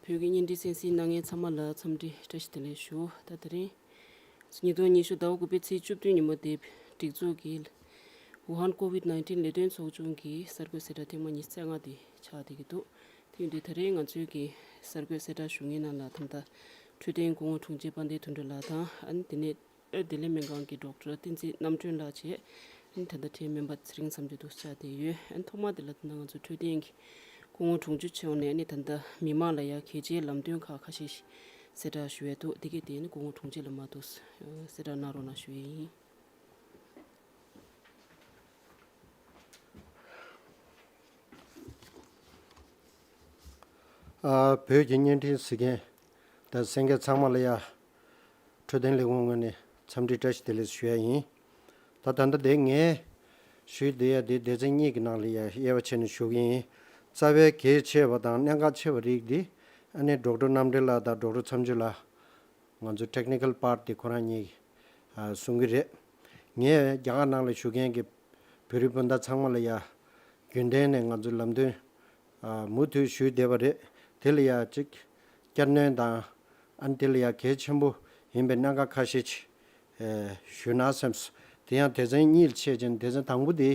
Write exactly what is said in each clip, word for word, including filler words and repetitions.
བོད་ཀྱི་བརྙན་འཕྲིན་གསན་གཟིགས་གནང་མཁན་ཚང་མ་ལ་འཚམས་འདྲི་བཀྲ་ཤིས་བདེ་ལེགས་ཞུ། ད་དེ་རིང་ཉིས་སྟོང་ཉི་ཤུ་ཟླ་བ་དགུ་པའི་ཚེས་བཅུ་བདུན་ཉིན་མོ་དེ་སྒྲིག་འཛུགས་ཀྱི་ཝུ་ཧན་ཀོ་ཝིད་ནའིན་ཊིན་ལས་དོན་ཚོགས་ཆུང་གི་གསར་འགོད་གསལ་བསྒྲགས་ཐེངས་མ་ཉི་ཤུ་རྩ་ལྔ་དེ་ཆགས་བསྡད་ཀྱི་འདུག་དེ་ཡིན་དུས་ད་རིང་ང་ཚོའི་གི་གསར་འགོད་གསལ་བསྒྲགས་ཞུ་མཁན་ནང་ལ་ད་ལྟ་འཕྲོད་བསྟེན་སྐུ་ངོ་དྲུང་ཆེ་དཔལ་ལྡན་དོན་གྲུབ་ལགས་དང་ཨ་ནི་དེ་ནས་བདེ་ལེགས་སྨན་ཁང་གི་ཌོག་ཊར་བསྟན་འཛིན་རྣམ་གྲོལ་ལགས་བཅས་ཨ་ནི་ད་ལྟ་འཕྲལ་སྨན་པ་ཚེ་རིང་མཚམས་གཅོད་དུ་བཅར་བསྡད་ཡོད། ཨ་ནི་ཐོག་མ་དེ་ལ་ད་ལྟ་ང་ཚོ་འཕྲོད་བསྟེན་གྱི་སྐུ་ངོ་དྲུང་ཆེ་མཆོག་ནས་ཨ་ནི་ད་ལྟ་མི་མང་ལ་ཡང་གལ་ཆེའི་ལམ་སྟོན་ཁག་ཁ་ཤས་ཤིག་གསལ་བསྒྲགས་ཞུ་ཡས་འདུག་དེ་གས་དེ་ཨ་ནི་སྐུ་ངོ་དྲུང་ཆེ་ལ་མར་འདུག་གསལ་བསྒྲགས་གནང་རོགས་གནང་ཞུ་ཡས་ཡིན། ཨ། བོད་ཀྱི་བརྙན་འཕྲིན་གཟིགས་མཁན་དང་གསན་མཁན་ཚང་མ་ལ་ཡ། འཕྲོད་བསྟེན་ལས་ཁུངས་ངོས་ནས་འཚམས་འདྲི་བཀྲ་ཤིས་བདེ་ལེགས་ཞུ་ཡ་ཡིན། ད་ད་ལྟ་དེ་ངས་ཞུས་བསྡད་ཡ་དེ་སྡེ་ཚན་གཉིས་ཀྱི་ནང་ལ་ཡ་དབྱེ་བ་ཕྱེ་ནས་ཞུ་གི་ཡིན། རྩ་བའི་གལ་ཆེ་བ་དང་གནད་འགག་ཆེ་བ་རིགས་འདི་ཨ་ནི་ཌོག་ཊར་རྣམ་གྲོལ་ལགས་དང་ཌོག་ཊར་མཚམས་གཅོད་ལགས། ང་ཚོ་ཊེག་ནི་ཀལ་པཱར་ཊི་དེ་ཁོ་རང་གཉིས་ཀྱིས་གསུང་གི་རེད། ངས་རྒྱ་གར་ནང་ལ་བཞུགས་མཁན་གྱི་བོད་རིགས་སྤུན་ཟླ་ཚང་མ་ལ་ཡ་རྒྱུན་ལྡན་ནས་ང་ཚོ་ལམ་སྟོན་མུ་མཐུད་ཞུས་བསྡད་པ་རེད། དེ་ལ་ཡ་གཅིག་བསྐྱར་སྣོན་དང་ཨ་ནི་དེ་ལ་ཡ་གལ་ཆེན་པོ་ཡིན་པའི་གནད་འགག་ཁ་ཤས་ཅིག་ཞུས་ན་སེམས་སོང་། དེ་ཡང་སྡེ་ཚན་གཉིས་ལ་ཕྱེ་བྱས་ནས་སྡེ་ཚན་དང་པོ་དེ།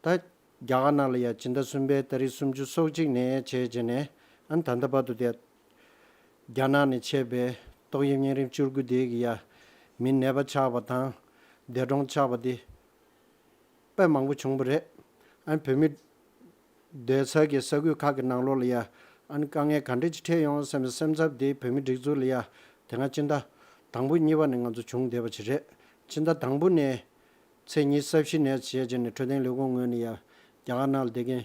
ད་རྒྱ་གར་ནང་ལ་ཡ་སྤྱི་ཟླ་གསུམ་པའི་ཏ་རིག་སུམ་ཅུ་སོ་གཅིག་ནས་བྱས་བྱས་ནས་ཨ་ནི་ད་ལྟ་བར་དུ་དེ་རྒྱ་ནག་ནས་མཆེད་པའི་ཏོག་དབྱིབས་གཉན་རིམས་བཅུ་དགུ་དེ་གི་ཡ་མི་ནད་པ་ཆགས་པ་དང་འདས་གྲོངས་ཆགས་པ་དེ་དཔེ་མང་པོ་བྱུང་བ་རེད། ཨ་ནི་བོད་མི་སྡོད་ས་གི་ས་ཁུལ་ཁག་གི་ནང་ལོགས་ལ་ཡ་ཨ་ནི་དཀའ་ངལ་ག་འདྲ་ཅིག་འཕྲད་ཡོང་བསམ་པའི་སེམས་འཚབ་དེ་བོད་མི་སྒྲིག་འཛུགས་ལ་ཡ་དེ་སྔ་སྤྱི་ཟླ་དང་པོ་གཉིས་པ་ནས་ང་ཚོ་བྱུང་བསྡད་པ་ཅིག་རེད། སྤྱི་ཟླ་དང་པོ་ནས་ཚེས་ཉི་ཤུ་རྩ་བཞི་ནས་བྱས་བྱས་ནས་འཕྲོད་བསྟེན་ལས་ཁུངས་ངོས་ནས་ཡ་རྒྱ་གར་ནང་ལ་བསྡད་མཁན་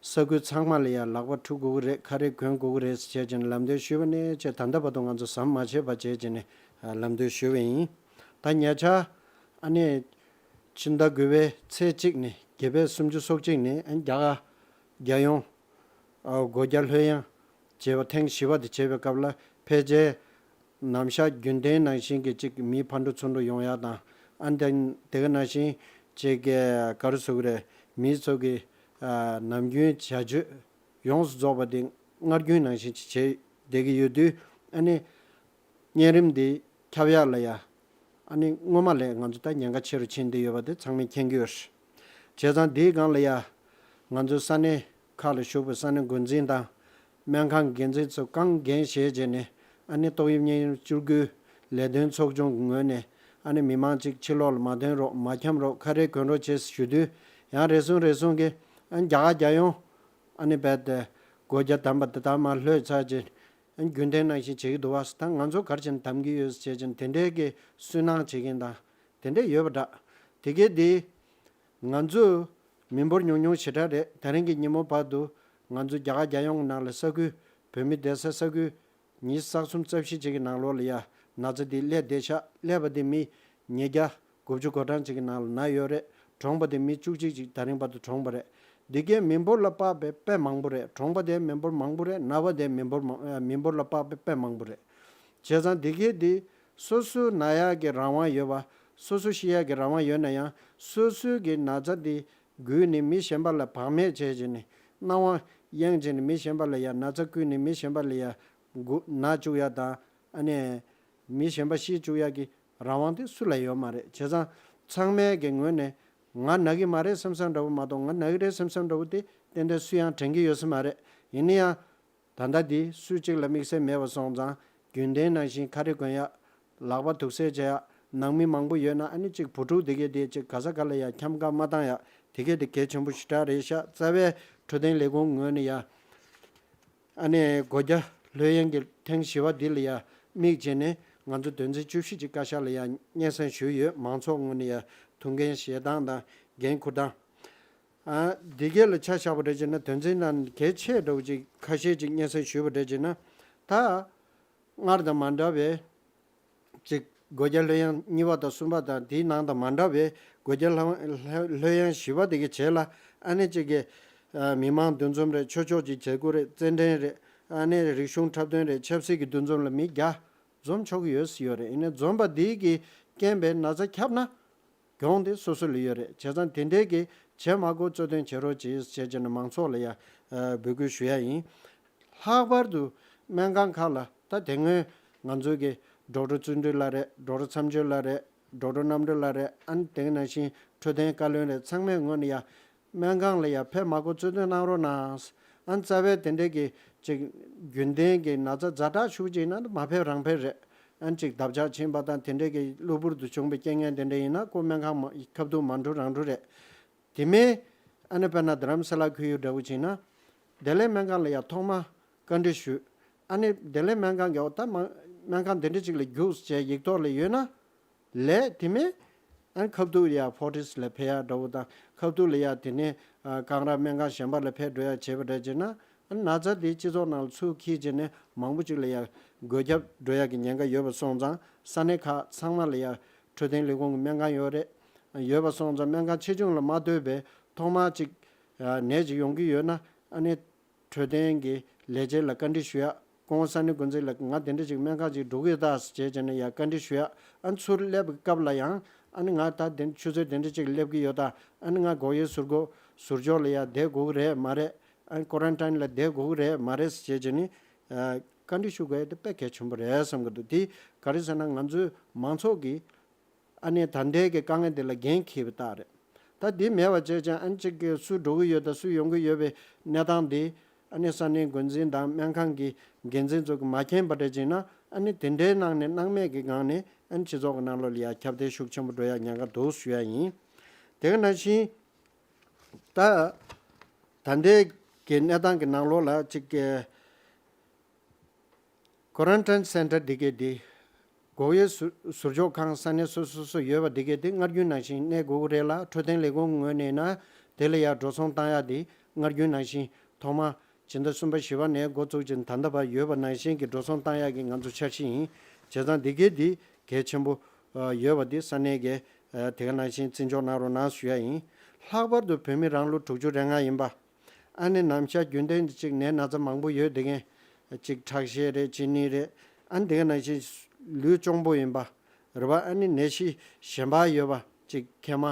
ས་ཁུལ་ཚང་མ་ལ་ཡ་ལག་པ་འཁྲུ་དགོས་ཀྱི་རེད། ཁ་རས་གོན་དགོས་ཀྱི་རེད་ཟེར་བྱས་བྱས་ནས་ལམ་སྟོན་ཞུས་པ་ནས་བྱས་ད་ལྟ་བར་དུ་ང་ཚོ་ཟམ་མ་ཆད་པ་བྱས་བྱས་ནས་ལམ་སྟོན་ཞུས་པ་ཡིན། ད་ཉེ་ཆར་ཨ་ནི་ཕྱི་ཟླ་དགུ་པའི་ཚེས་གཅིག་ནས་བརྒྱད་པའི་སུམ་ཅུ་སོ་གཅིག་ནས་ཨ་ནི་རྒྱ་གར་རྒྱལ་ཡོངས་སྒོ་བརྒྱ་ལྷོད་ཡངས་བྱས་པ་ཐེངས་བཞི་པ་དེ་བྱས་པའི་སྐབས་ལ་ཕལ་ཆེར་ནམ་ཞག་རྒྱུན་ལྡན་ནང་བཞིན་གྱི་ཅིག་མི་ཕར་འགྲོ་ཚུར་འགྲོ་ཡོང་ཡག་དང་ཨ་ནི་དེ་ག་ནང་བཞིན་ཅིག་ག་རེ་ཟེར་དགོས་རེད། མི་ཚོ་གི་ནམ་རྒྱུན་བྱ་སྤྱོད་ཡོངས་སུ་རྫོགས་པ་དེ་སྔར་རྒྱུན་ནང་བཞིན་ཅིག་བྱས་བསྡད་ཀྱི་ཡོད་དུས་ཨ་ནི། གཉན་རིམས་འདི་ཁྱབ་ཡག་ལ་ཡ། ཨ་ནི་སྔོན་མ་ལས་ང་ཚོ་ད་ཉེན་ཁ་ཆེ་རུ་ཕྱིན་བསྡད་ཡོད་པ་དེ་ཚང་མས་མཁྱེན་གྱི་ཡོད་རེད། བྱས་ཙང་འདིའི་སྒང་ལ་ཡ། ང་ཚོ་ས་གནས་ཁག་ལ་བཞུགས་པའི་ས་གནས་འགོ་འཛིན་དང་། སྨན་ཁང་འགན་འཛིན་ཚོ་རྐང་འགན་བཞེས་བྱས་ནས་ཨ་ནི་ཏོག་དབྱིབས་གཉན་རིམས་བཅུ་དགུའི་ལས་དོན་ཚོགས་ཆུང་གི་ངོས་ནས་ཨ་ནི་མི་མང་ཅིག་ཕྱི་ལོགས་ལ་མ་ཐོན་རོགས། མ་འཁྱམ་རོགས། ཁ་རས་གོན་རོགས་བྱས་ཞུ་དུས་ཡང་རེ་ཟུང་རེ་ཟུང་གིས་ཨ་ནི་རྒྱ་གར་རྒྱལ་ཡོངས་ཨ་ནི་རྦད་དེ་སྒོ་བརྒྱ་བསྡམས་པ་དེ་དག་མར་ལྷོད་ཚར་རྗེས། རྒྱུན་ལྡན་ནང་བཞིན་བྱེད་ཀྱི་འདུག་བ། ད་ང་ཚོ་ག་རེ་བྱས་ནས་གདམ་གྱི་ཡོད་ཟེར་བྱས་ནས་དེ་འདྲའི་གི་སུན་སྣང་བྱེད་མཁན་དང་དེ་འདྲས་ཡོད་པ་འདྲ། དེ་གས་དེ་ང་ཚོ་མི་འབོར་ཉུང་ཉུང་ཞེ་དྲག་རེད། དེ་རིང་གི་ཉིན་མོ་བར་དུ་ང་ཚོ་རྒྱ་གར་རྒྱལ་ཡོངས་ནང་ལ་ས་ཁུལ་བོད་མི་བསྡད་ས་ས་ཁུལ་ཉི་ཤུ་རྩ་གསུམ་རྩ་བཞི་ཅིག་གི་ནང་ལོགས་ལ་ཡ་ན་ཚ་འདི་སླེབས་བསྡད་ཤག་སླེབས་པ་དེ་མི་ཉིས་བརྒྱ་དགུ་བཅུ་གོ་གྲངས་ཅིག་གི་ནང་ལ་ན་ཡོད་རེད། གྲོངས་པ་དེ་མི་བཅུ་གཅིག་ཅིག་ད་རིང་བར་དུ་གྲོངས་པ་རེད། འདི་གའི་མི་འབོར་ལ་དཔག་པའི་དཔེ་མང་པོ་རེད། གྲོངས་པ་དེ་མི་འབོར་མང་པོ་རེད། ན་བ་དེ་མི་འབོར་མང་ཨ། མི་འབོར་ལ་དཔག་པའི་དཔེ་མང་པོ་རེད། བྱས་ཙང་འདི་གའི་འདི་སོ་སོ་ན་ཡག་གི་རང་དབང་ཡོད་པ། སོ་སོ་ཤི་ཡག་གི་རང་དབང་ཡོད་ན་ཡང་སོ་སོའི་གི་ན་ཚ་འདི་བརྒྱུད་ནས་མི་གཞན་པ་ལ་བག་མེད་བྱས་བྱས་ནས་སྣང་བ་གཡེང་བྱས་ནས་མི་གཞན་པ་ལ་ཡང་ན་ཚ་བསྐུས་ནས་མི་གཞན་པ་ལ་ཡང་འགོ་ན་བཅུག་ཡག་དང་ཨ་ནི་མི་གཞན་པ་ཤི་བཅུག་ཡག་གི་རང་དབང་དེ་སུ་ལ་ཡོད་མ་རེད། བྱས་ཙང་ཚང་མའི་གི་ངོས་ནས་ང་ན་གི་མ་རེད་བསམ་བསམ་འདྲ་བོ་མ་གཏོགས་ང་ན་གི་རེད་བསམ་བསམ་འདྲ་བོ་དེ་ཏན་ཏན་སུ་ཡང་དྲན་གི་ཡོད་ས་མ་རེད། ཡིན་ན་ཡང་ད་ལྟ་འདི་སུ་གཅིག་ལ་དམིགས་བསལ་མེད་པ་སོང་ཙང་རྒྱུན་ལྡན་ནང་བཞིན་ཁ་རས་གོན་ཡག་ལག་པ་དུག་སེལ་བྱེད་ཡག་ནང་མི་མང་པོ་ཡོད་ན་ཨ་ནི་གཅིག་བུ་ཕྲུག་དེ་གས་དེ་གཅིག་ག་ས་ག་ལ་ཡ་འཁྱམ་ག་མ་བཏང་ཡག་དེ་གས་དེ་གལ་ཆེན་པོ་ཞེ་དྲག་རེད་ཤག་རྩ་བའི་འཕྲོད་བསྟེན་ལས་ཁུངས་ངོས་ནས་ཡ། ཨ་ནི་སྒོ་བརྒྱ་ལྷོད་ཡངས་ཀྱི་ཐེངས་བཞི་པ་འདི་ལ་ཡ་དམིགས་བྱས་ནས་ང་ཚོ་དོན་ཚན་བཅུ་བཞི་ཅིག་བཀའ་ཤག་ལ་ཡ་སྙན་སེང་ཞུས་ཡོད། མང་ཚོགས་ངོས་ནས་ཡ་ཐུགས་འགན་བཞེས་སྟངས་དང་འགན་འཁུར་སྟངས། ཨ། འདི་གས་ལ་ཆ་བཞག་པ་འདྲ་བྱས་ན་དོན་ཚན་ནང་གལ་ཆེ་འདྲ་བོ་ཅིག་ཁ་ཤས་ཅིག་སྙན་སེང་ཞུས་པ་འདྲ་བྱས་ན། ད་སྔར་དང་མ་འདྲ་བའི་ཅིག་སྒོ་བརྒྱ་ལྷོད་ཡངས་གཉིས་པ་དང་གསུམ་པ་དང་དེའི་ནང་དང་མ་འདྲ་བའི་སྒོ་བརྒྱ་ལྷོད་ལྷོད་ཡངས་བཞི་པ་དེ་གའི་རྗེས་ལ་ཨ་ནི་ཅིག་གི་ཨ། མི་མང་འདུ་འཛོམས་རེད། ཆོས་ཕྱོགས་ཀྱི་བྱེད་སྒོ་རེད། རྩེད་འགྲན་རེད། ཨ་ནི་རིག་གཞུང་འཁྲབ་སྟོན་རེད། ཆབ་སྲིད་ཀྱི་འདུ་འཛོམས་ལ་མི་བརྒྱ་འཛོམས་ཆོག་གི་ཡོད་ཡོད་རེད། ཡིན་ནའི་འཛོམས་པ་འདི་གི་རྐྱེན་པས་ན་ཚ་ཁྱབ་ན། གྱོང་དེ་སོ་སོ་ལ་ཡོད་རེད། བྱས་ཙང་དེ་འདྲའི་གི་བྱེད་མ་དགོས། གཙོ་དོན་བྱེད་རོགས་བྱེད་ཅེས་བྱས་ནས་མང་ཚོགས་ལ་ཡ་འབོད་སྐུལ་ཞུ་ཡ་ཡིན། ལྷག་པར་དུ་ སྨན་ཁང་ཁག་ལ་ད་དེ་སྔོན་ང་ཚོའི་གི་ཌོག་ཊར་བརྩོན་འགྲུས་ལགས་རེད། ཌོག་ཊར་མཚམས་སྦྱོར་ལགས་རེད། ཌོག་ཊར་རྣམ་གྲོལ་ལགས་རེད། ཨ་ནི་དེ་ག་ནང་བཞིན་འཕྲོད་བསྟེན་བཀའ་བློན་རེད། ཚང་མའི་ངོས་ནས་ཡ་སྨན་ཁང་ལ་ཡ་ཕེབས་མ་དགོས་གཙོ་འདོན་གནང་རོགས་གནང་། ཨ་ནི་རྩ་བའི་དེ་འདྲའི་གི་ཅིག་རྒྱུན་ལྡན་གྱི་ན་ཚ་ཛ་དྲག་ཤུགས་ཅིག་ན་མ་ཕེབས་རང་ཕེབས་རེད། ཨ་ནི་ཅིག་འདབ་ཆགས་ཕྱིན་པ་དང་དེ་འདྲའི་གི་གློ་བུར་དུ་བྱུང་བའི་རྐྱེན་ངན་དེ་འདྲ་ཡིན་ན་ཁོ་སྨན་ཁང་མ་ཁ་ཐུག་མ་འགྲོ་རང་འགྲོ་རེད། དེ་མིན་ཨ་ནི་དཔེར་ན་རྡ་རམ་ས་ལ་ཁུལ་ཡུལ་འདྲ་བོ་ཅིག་ན་བདེ་ལེགས་སྨན་ཁང་ལ་ཡ་ཐོག་མ་བཀའ་འདྲི་ཞུས། ཨ་ནི་བདེ་ལེགས་སྨན་ཁང་གི་འོ་ད་མ་སྨན་ཁང་དེ་འདྲ་ཅིག་ལ་རྒྱུགས་བྱས་ཡིག་ཐོག་ལ་ཡོད་ན། ལས་དེ་མིན་ཨ་ནི་ཁ་ཐུག་ལ་ཡ་ཕོར་ཊིས་ལ་ཕེབས་ཡ་འདྲ་བོ་དང་ཁ་ཐུག་ལ་ཡ་དེ་ནས་ཨ་གངས་ར་སྨན་ཁང་གཞན་པ་ལ་ཕེབས་འགྲོ་ཡ་བྱས་པ་འདྲ་བྱས་ན། ཨ་ནི་ན་ཚ་དེ་སྤྱི་ཚོགས་ནང་ལ་ཚུར་འཁྱེར་བྱས་ནས་མང་པོ་ཅིག་ལ་ཡ་འགོས་ཁྱབ་འགྲོ་ཡ་གི་ཉེན་ཁ་ཡོད་པ་སོང་ཙང་ས་གནས་ཁག་ཚང་མ་ལ་ཡ་འཕྲོད་བསྟེན་ལས་ཁུངས་ཀྱི་སྨན་ཁང་ཡོད་རེད། ཡོད་པ་སོང་ཙང་སྨན་ཁང་ཆེ་ཆུང་ལ་མ་ལྟོས་པའི་ཐོག་མར་ཅིག་ཨ་ནད་ཅིག་ཡོང་གི་ཡོད་ན་ཨ་ནི་འཕྲོད་བསྟེན་གྱི་ལས་བྱེད་ལ་བཀའ་འདྲི་ཞུ་ཡ། སྐུ་ངོ་ས་གནས་འགོ་འཛིན་ལགས་ང་དེ་འདྲ་ཅིག་སྨན་ཁང་ཅིག་འགྲོ་གི་ཡོད་ད་ཟེར་བྱས་བྱས་ནས་ཡ་བཀའ་འདྲི་ཞུ་ཡ། ཨ་ནི་ཚུར་སླེབས་པའི་སྐབས་ལ་ཡང་ཨ་ནི་ང་ད་དེ་ཆུ་ཚོད་དེ་འདྲ་ཅིག་སླེབས་ཀྱི་ཡོད་ད། ཨ་ནི་ང་སྒོག་དབྱེ་ཟུར་འགོག་ཟུར་འཇོག་ལ་ཡ་བསྡད་དགོས་ཀྱི་རེད་མ་རེད། ཨ་ནི་ཀོ་རན་ཊིན་ལ་བསྡད་དགོས་ཀྱི་རེད་མ་རེད་ཟེར་བྱས་བྱས་ནས་ཨ་བཀའ་འདྲི་ཞུ་དགོས་ཡ་དེ་དཔེ་གལ་ཆེན་པོ་རེད་བསམ་གྱི་འདུག་དེ་ག་རེ་ཟེར་ན་ང་ཚོའི་མང་ཚོགས་ཀྱིས་ཨ་ནི་ད་ལྟའི་གི་དཀའ་ངལ་འདི་ལ་འགན་འཁྱེར་བའི་རྟགས་རེད། ད་འདི་མེད་པ་བྱས་ཀྱང་ཨ་ནི་གཅིག་གི་སུ་འགྲོ་གི་ཡོད་དང་སུ་ཡོང་གི་ཡོད་པའི་གནས་སྟངས་འདི་ཨ་ནི་ས་གནས་འགོ་འཛིན་དང་སྨན་ཁང་གི་འགན་འཛིན་ཚོ་གིས་མ་མཁྱེན་པ་འདྲ་བྱས་ན་ཨ་ནི་དེ་འདྲའི་ནང་ནས་སྣང་མེད་ཀྱི་སྒང་ནས་ཨ་ནི་སྤྱི་ཚོགས་ཀྱི་ནང་ལོགས་ལ་ཡ་ཁྱབ་གདལ་ཤུགས་ཆེན་པོ་འགྲོ་ཡ་ཉེན་ཁ་འདུག་ཞུ་ཡ་ཡིན། དེ་ག་ནང་བཞིན་ད་ད་ལྟའི་གི་གནས་སྟངས་ཀྱི་ནང་ལོགས་ལ་གཅིག་གི་ཀོ་རན་ཊིན་སེན་ཊར་འདི་གའི་འདི། སྒོག་དབྱེ་ཟུར་ཟུར་འཇོག་ཁང་ས་གནས་སོ་སོ་སོ་ཡོད་པ་འདི་གའི་འདི་སྔར་རྒྱུན་ནང་བཞིན་གནས་དགོས་ཀྱི་རེད་ལ་འཕྲོད་བསྟེན་ལས་ཁུངས་ངོས་ནས་ན་དེ་ལ་ཡང་འགྲོ་སོང་བཏང་ཡག་འདི་སྔར་རྒྱུན་ནང་བཞིན་ཐོག་མ་སྤྱི་ཟླ་གསུམ་པ་བཞི་པ་ནས་འགོ་བཙུགས་ཀྱིན་ད་ལྟ་བར་ཡོད་པ་ནང་བཞིན་གྱི་འགྲོ་སོང་བཏང་ཡག་གི་ང་ཚོ་འཆར་གཞི་ཡིན། བྱས་ཙང་འདི་གའི་འདི་གལ་ཆེན་པོ་ཡོད་པ་འདི་ས་གནས་ཀྱིས་དེ་ག་ནང་བཞིན་བརྩི་འཇོག་གནང་རོགས་གནང་ཞུ་ཡ་ཡིན། ལྷག་པར་དུ་བོད་མི་རང་ལོ་དྲུག་ཅུ་རེ་ལྔ་ཡིན་པ། ཨ་ནི་ནམ་ཞག་རྒྱུན་ལྡན་གྱི་ཅིག་ནད་ན་ཚ་མང་པོ་ཡོད་དེ་གན། ཅིག་ཁྲག་ཤེད་རེད་གཅིན་སྙི་རེད། ཨ་ནི་དེ་ག་ནང་བཞིན་ལུས་གཅོང་པོ་ཡིན་པ། རེད་བ། ཨ་ནི་ནད་གཞི་གཞན་པ་ཡོད་པ་ཅིག་མཁལ་མ།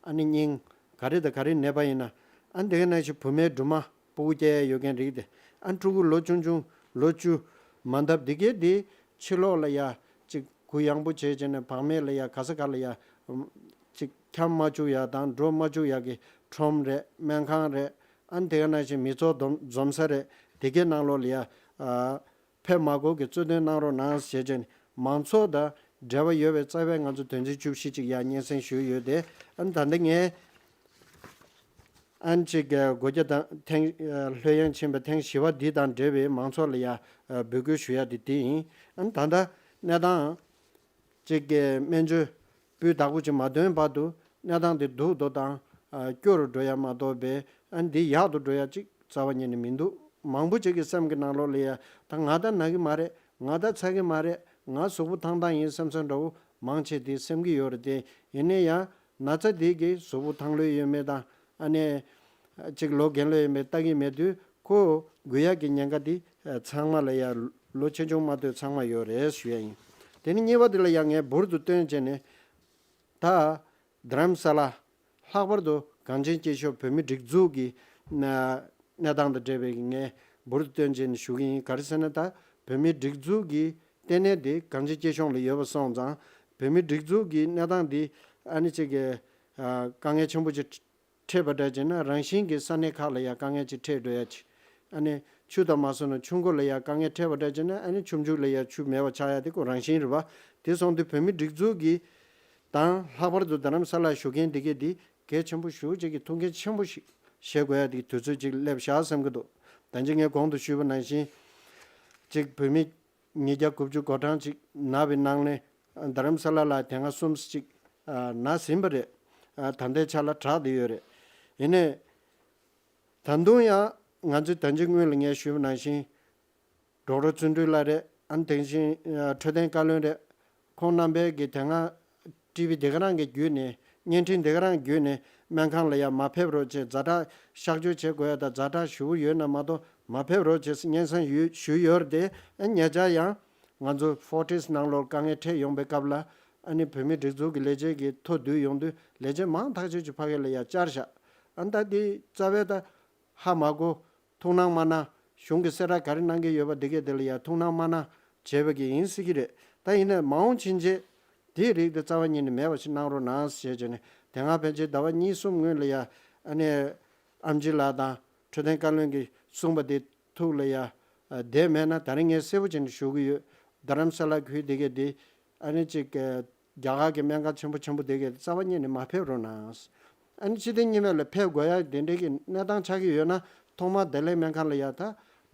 ཨ་ནི་སྙིང་། ག་རེ་དང་ག་རེ་ནད་པ་ཡིན་ན། ཨ་ནི་དེ་ག་ནང་བཞིན་བུད་མེད་སྦྲུམ་མ་སྤུ་གུ་སྐྱེ་ཡ་ཡོད་མཁན་རིགས་དེ། ཨ་ནི་ཕྲུ་གུ་ལོ་ཆུང་ཆུང་ལོ་བཅུ་མ་འདབ་འདི་གའི་འདི་ཕྱི་ལོགས་ལ་ཡ་ཅིག་གུ་ཡངས་པོ་བྱས་བྱས་ནས་བག་མེད་ལ་ཡ་ག་ས་ག་ལ་ཡ་ཅིག་འཁྱམ་མ་བཅུག་ཡ་དང་འགྲོ་མ་བཅུག་ཡ་གི་ཁྲོམ་རེད། སྨན་ཁང་རེད། ཨ་ནི་དེ་ག་ནང་བཞིན་མི་ཚོགས་འཛོམས་འཛོམས་ས་རེད། དེ་གའི་ནང་ལོགས་ལ་ཡ་ཨ་ཕེབས་མ་དགོས་ཀྱི་གཙོ་འདོན་གནང་རོགས་གནང་ཞེས་བྱས་ནས་མང་ཚོགས་དང་འབྲེལ་བ་ཡོད་པའི་རྩ་བའི་ང་ཚོ་དོན་ཚན་བཅུ་བཞི་ཅིག་ཡ་སྙན་སེང་ཞུས་ཡོད་དེ། ཨ་ནི་ད་ལྟ་ངས་ཨ་ནི་ཅིག་སྒོ་རྒྱ་དང་ཐེངས་ལྷོད་ཡངས་ཕྱིན་པའི་ཐེངས་བཞི་པ་འདི་དང་འབྲེལ་བའི་མང་ཚོགས་ལ་ཡ་འབོད་སྐུལ་ཞུ་ཡ་དེ་དེ་ཡིན། ཨ་ནི་ད་ལྟ་གནས་སྟངས་ཅིག་གི་སྨན་བཅོས་སྤུས་དག་པོ་ཅིག་མ་ཐོན་བར་དུ་གནས་སྟངས་དེ་སྡུག་ཏུ་དང་སྐྱོ་རུ་འགྲོ་ཡ་མ་གཏོགས་པའི་ཨ་ནི་འདི་ཡག་ཏུ་འགྲོ་ཡ་ཅིག་རྩ་བ་ཉིད་ནས་མི་འདུག་མང་པོ་ཅིག་གི་སེམས་ཀྱི་ནང་ལོགས་ལ་ཡ་ད་ང་ད་ན་གི་མ་རེད། ང་ད་ཚ་གི་མ་རེད། ང་གཟུགས་པོ་ཐང་ཐང་ཡིན་བསམ་བསམ་འདྲ་བོ་མང་ཆེ་དེ་སེམས་ཀྱི་ཡོད་རེད་དེ། ཡིན་ན་ཡང་ན་ཚ་དེ་གི་གཟུགས་པོ་ཐང་ལྷོད་ཡོད་མེད་དང་ཨ་ནི་ཅིག་ལོ་རྒན་ལོས་ཡོད་མེད་ལྟ་གི་མེད་དུས་ཁོ་འགོས་ཡག་གི་ཉེན་ཁ་དེ་ཚང་མ་ལ་ཡ་ལོ་ཆེ་ཆུང་མ་གཏོགས་ཚང་མ་ཡོད་རེད་ཞུ་ཡ་ཡིན། དེ་ནི་གཉིས་པ་དེ་ལ་ཡང་ངས་འབུར་དུ་བཏོན་བྱས་ནས་ད་རྡ་རམ་ས་ལ་ལྷག་པར་དུ་གངས་ཅན་སྐྱེས་མཆོག་བོད་མིའི་སྒྲིག་འཛུགས་ཀྱི་གནས་སྟངས་དང་འབྲེལ་བའི་ངས་འབུར་དུ་བཏོན་བྱས་ནས་ཞུ་གི་ཡིན། ག་རེ་ཟེར་ན་ད་བོད་མིའི་སྒྲིག་འཛུགས་ཀྱི་ལྟེ་གནས་དེ་གངས་ཅན་སྐྱེས་གཤོངས་ལ་ཡོད་པ་སོང་ཙང་བོད་མིའི་སྒྲིག་འཛུགས་ཀྱི་གནས་སྟངས་དེ་ཨ་ནི་ཅིག་གི་དཀའ་ངལ་ཆེན་པོ་ཅིག་འཕྲད་པ་འདྲ་བྱས་ན་རང་བཞིན་གྱིས་ས་གནས་ཁག་ལ་ཡང་དཀའ་ངལ་ཅིག་འཕྲད་འགྲོ་ཡ་ཅིག་ཨ་ནི་ཆུ་དང་མ་སོང་ན་ཆུ་མགོ་ལ་ཡང་དཀའ་ངལ་འཕྲད་པ་འདྲ་བྱས་ན་ཨ་ནི་ཆུ་མཇུག་ལ་ཡང་ཆུ་མེད་པ་ཆགས་ཡ་དེ་ཁོ་རང་བཞིན་རེད་བ། དེ་སོང་དུས་བོད་མི་སྒྲིག་འཛུགས་ཀྱི་དང་ལྷག་པར་དུ་རྡ་རམ་ས་ལ་བཞུགས་མཁན་འདི་གས་འདི་གལ་ཆེན་པོ་ཞེ་པོ་ཅིག་གི་ཐུགས་འགན་ཆེན་པོ་ཞིག་བཞེས་དགོས་ཡ་དེ་དུས་ཚོད་ཅིག་སླེབས་བཞག་བསམ་གྱི་འདུག་ད་ཅི་ངས་གོང་དུ་ཞུས་པ་ནང་བཞིན་ཅིག་བོད་མི་ཉིས་བརྒྱ་དགུ་བཅུ་གོ་གྲངས་ཅིག་ན་བའི་ནང་ནས་རྡ་རམ་ས་ལ་ལ་དེ་སྔ་གསུམ་ཅིག་ན་ཟིན་པ་རེད། ད་ལྟའི་ཆ་ལ་དྲག་བསྡད་ཡོད་རེད། ཡིན་ནའི་ད་དུང་ཡང་ང་ཚོས་ད་ཅི་སྔོན་ལ་ངས་ཞུས་པ་ནང་བཞིན་ཌོག་ཊར་བརྩོན་འགྲུས་ལགས་རེད། ཨ་ནི་དེ་བཞིན་འཕྲོད་བསྟེན་བཀའ་བློན་རེད། ཁོང་རྣམ་པས་ཀྱི་དེ་སྔ་ཊི་ཝི་དེ་ག་རང་གི་བརྒྱུད་ནས་བརྙན་འཕྲིན་དེ་ག་རང་བརྒྱུད་ནས་སྨན་ཁང་ལ་ཡང་མ་ཕེབས་རོགས་བྱེད། ཛ་དྲག་གཤག་བཅོས་བྱེད་དགོས་ཡ་དང་ཛ་དྲག་ཞུ་གི་ཡོད་ན་མ་གཏོགས་མ་ཕེབས་རོགས་བྱེད་ཟེར་སྙན་སེང་ཡོད་ཞུས་ཡོད་རེད་དེ། ཨ་ཉེ་ཆར་ཡང་ང་ཚོ་ཕོར་ཊིས་ནང་ལོགས་དཀའ་ངལ་འཕྲད་ཡོང་པའི་སྐབས་ལ་ཨ་ནི་བོད་མི་སྒྲིག་འཛུགས་ཀྱི་ལས་བྱེད་ཀྱི་ཐོ་བསྡུས་ཡོང་དུས་ལས་བྱེད་མང་ཐག་ཆོད་ཀྱི་ཕ་གི་ལ་ཡང་བཅར་བཞག་ཨ་ད་དེ་རྩ་བའི་ད་ཧ་མ་གོ་ཐུགས་སྣང་མ་གནང་ གཞུང་གི་གསལ་བསྒྲགས་ག་རེ་གནང་གི་ཡོད་པ་འདི་གས་དེ་ལ་ཡ་ཐུགས་སྣང་མ་གནང་བྱས་པ་གི་ཡིན་སྲིད་ཀྱི་རེད། ད་ཡིན་ནའི་མ་འོངས་ཕྱིན་ཆད་དེའི་རིགས་དེ་རྩ་བ་ཉིད་ནས་མེད་པ་ཞིག་གནང་རོགས་གནང་ཞེས་བྱས་ནས། དེ་སྔ་ཕན་ཆད་ཟླ་བ་གཉིས་གསུམ་སྔོན་ལ་ཡ་ཨ་ནི་ཨེམ་ཆི་ལགས་དང་འཕྲོད་བསྟེན་བཀའ་བློན་གྱིས་གསུངས་པ་དེ་ཐུགས་ལ་ཡ་བསྡད་མེད་ན། ད་རིང་ངས་གསལ་པོ་བྱས་ནས་ཞུ་གི་ཡོད། རྡ་རམ་ས་ལ་ཁུལ་དེ་གས་དེ་ཨ་ནི་ཅིག་རྒྱ་གར་གྱི་སྨན་ཁང་ཆེན་པོ་ཆེན་པོ་དེ་གས་རྩ་བ་ཉིད་ནས་མ་ཕེབས་རོགས་གནང་། ཨ་ནི་སྤྱི་བདེ་གཉིས་སྨན་ལ་ཕེབས་དགོས་ཡ་དེ་འདྲའི་གི་གནས་སྟངས་ཆགས་ཀྱི་ཡོད་ན། ཐོག་མར་བདེ་ལེགས་སྨན་ཁང་ལ་ཡ་ད་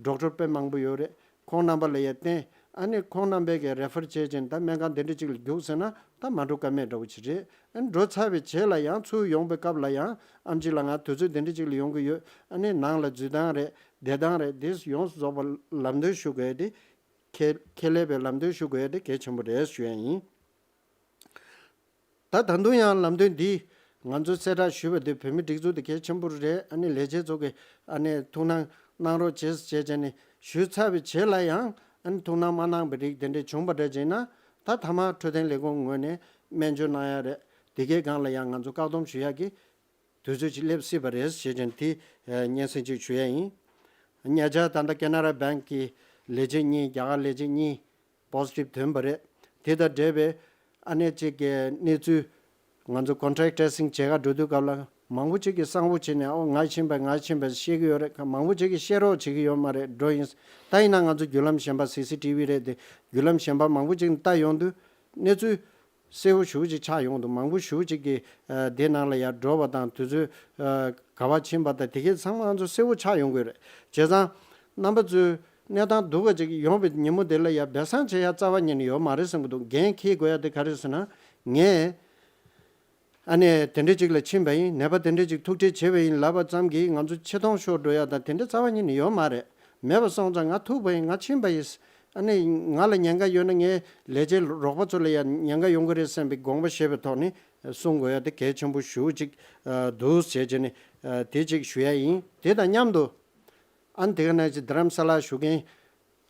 ཌོག་ཊར་དཔེ་མང་པོ་ཡོད་རེད། ཁོང་རྣམ་པ་ལ་ཡ་བསྟན། ཨ་ནི་ཁོང་རྣམ་པས་གི་རེ་ཕར་བྱས་ཅིང་ད་སྨན་ཁང་དེ་འདྲ་ཅིག་ལ་རྒྱུགས་ཟེར་ན་ད་མ་འགྲོ་ཀ་མེད་འདྲ་བོ་ཅིག་རེད། ཨ་ནི་འགྲོ་ཚར་བའི་རྗེས་ལ་ཡང་ཚུར་ཡོང་པའི་སྐབས་ལ་ཡང་ཨེམ་ཆི་ལགས་ང་དུས་ཚོད་དེ་འདྲ་ཅིག་ལ་ཡོང་གི་ཡོད། ཨ་ནི་ནང་ལ་འཛུལ་སྟངས་རེད། བསྡད་སྟངས་རེད། དེ་ཡོངས་སུ་རྫོགས་པ་ལམ་སྟོན་ཞུ་དགོས་ཡ་དེ། ཁས་ཁས་ལེན་པའི་ལམ་སྟོན་ཞུ་དགོས་ཡ་དེ་གལ་ཆེན་པོ་རེད་ཞུ་ཡ་ཡིན། ད་ད་དུང་ཡང་ལམ་སྟོན་འདི་ང་ཚོས་གསལ་བསྒྲགས་ཞུས་པ་དེ་བོད་མི་སྒྲིག་འཛུགས་དེ་གལ་ཆེན་པོ་རེད། ཨ་ནི་ལས་བྱེད་ཚོ་གིས་ཨ་ནི་ཐུགས་སྣང་གནང་རོགས་བྱེད་ཟེར་བྱས་ནས་ཞུས་ཚར་བའི་རྗེས་ལ་ཡང་ཨ་ནི་ཐུགས་སྣང་མ་གནང་བའི་རིགས་དེ་འདྲས་བྱུང་བ་འདྲ་བྱས་ན། ད་མཐའ་མ་འཕྲོད་བསྟེན་ལས་ཁུངས་ངོས་ནས་སྨན་བཅོས་གནང་ཡ་རེད། དེ་གའི་སྒང་ལ་ཡང་ང་ཚོ་བཀག་སྡོམ་ཞུ་ཡ་གི་དུས་ཚོད་ཅིག་སླེབས་སྲིད་པ་རེད་ཞེས་ཀྱང་དེ་སྙན་སེང་ཅིག་ཞུ་ཡ་ཡིན། ཉེ་ཆར་ད་ལྟ་ཀེ་ན་ར་བྷེང་གི་ལས་བྱེད་གཉིས། རྒྱ་གར་ལས་བྱེད་གཉིས་པོ་སི་ཊིབ་ཐོན་པ་རེད། དེ་དང་འབྲེལ་བའི་ཨ་ནེ་གཅིག་གི་གནས་ཚུལ་ང་ཚོ་ཀོན་ཊེག་ཊེ་སི་ཊིང་བྱེད་ག་འགྲོ་དུས་སྐབས་ལ་མང་པོ་ཅིག་གིས་གསང་བོ་བྱས་ནས་ཨོ་ང་ཕྱིན་པ་ང་ཕྱིན་པ་བཤད་ཀྱི་ཡོད་རེད། མང་པོ་ཅིག་གིས་བཤད་རོགས་བྱེད་ཀྱི་ཡོད་མ་རེད་འགྲོ་ཡིན། ད་ཡིན་ན་ང་ཚོ་བརྒྱུད་ལམ་གཞན་པ་སི་སི་ཊི་ཝི་རེད་དེ། བརྒྱུད་ལམ་གཞན་པ་མང་པོ་ཅིག་ནས་ལྟ་ཡོང་དུས་གནས་ཚུལ་གསལ་བོ་ཞེ་པོ་ཅིག་ཆགས་ཡོང་འདུག་མང་པོ་ཞེ་པོ་ཅིག་གིས་ཨ་དེ་ནང་ལ་ཡར་འགྲོ་བ་དང་དུས་ཚོད་ཨ་ག་པར་ཕྱིན་པ་དང་དེ་གས་ཚང་མ་ང་ཚོ་གསལ་བོ་ཆགས་ཡོང་གི་རེད། བྱས་ཙང་རྣམ་པ་ཚོས་གནས་སྟངས་སྡུག་པ་ཅིག་ཡོང་བའི་ཉིན་མོ་དེ་ལ་ཡར་སྦས་གསང་བྱེད་ཡ་རྩ་བ་ཉིད་ནས་ཡོད་མ་རེད་བསམ་གྱི་འདུག་འགན་འཁྱེར་དགོས་ཡ་དེ་ག་རེ་ཟེར་ན། ངས་ཨ་ནེ་དེ་འདྲ་ཅིག་ལ་ཕྱིན་པ་ཡིན། ནད་པ་དེ་འདྲ་ཅིག་ཐུག་འཕྲད་བྱས་པ་ཡིན་ལབ་པ་ཙམ་གྱིས་ང་ཚོ་ཆེ་མཐོང་ཤོར་འགྲོ་ཡ་དང་དེ་འདྲ་རྩ་བ་ཉིད་ནས་ཡོད་མ་རེད། མེད་པ་སོང་ཙང་ང་ཐུག་པ་ཡིན། ང་ཕྱིན་པ་ཡིན། ཨ་ནི་ང་ལ་ཉེན་ཁ་ཡོད་ན་ངའི་ལས་བྱེད་རོགས་པ་ཚོ་ལ་ཡང་ཉེན་ཁ་ཡོང་གི་རེད་བསམ་པའི་དགོངས་པ་བཞེས་པའི་ཐོག་ནས་གསུང་དགོས་ཡ་དེ་གལ་ཆེན་པོ་ཞེ་པོ་ཅིག་འདུག་ཟེར་བྱས་ནས་དེ་ཅིག་ཞུ་ཡ་ཡིན། དེ་དང་མཉམ་དུ་ཨ་ནི་དེ་ག་ནང་བཞིན་རྡ་རམ་ས་ལར་བཞུགས་མཁན་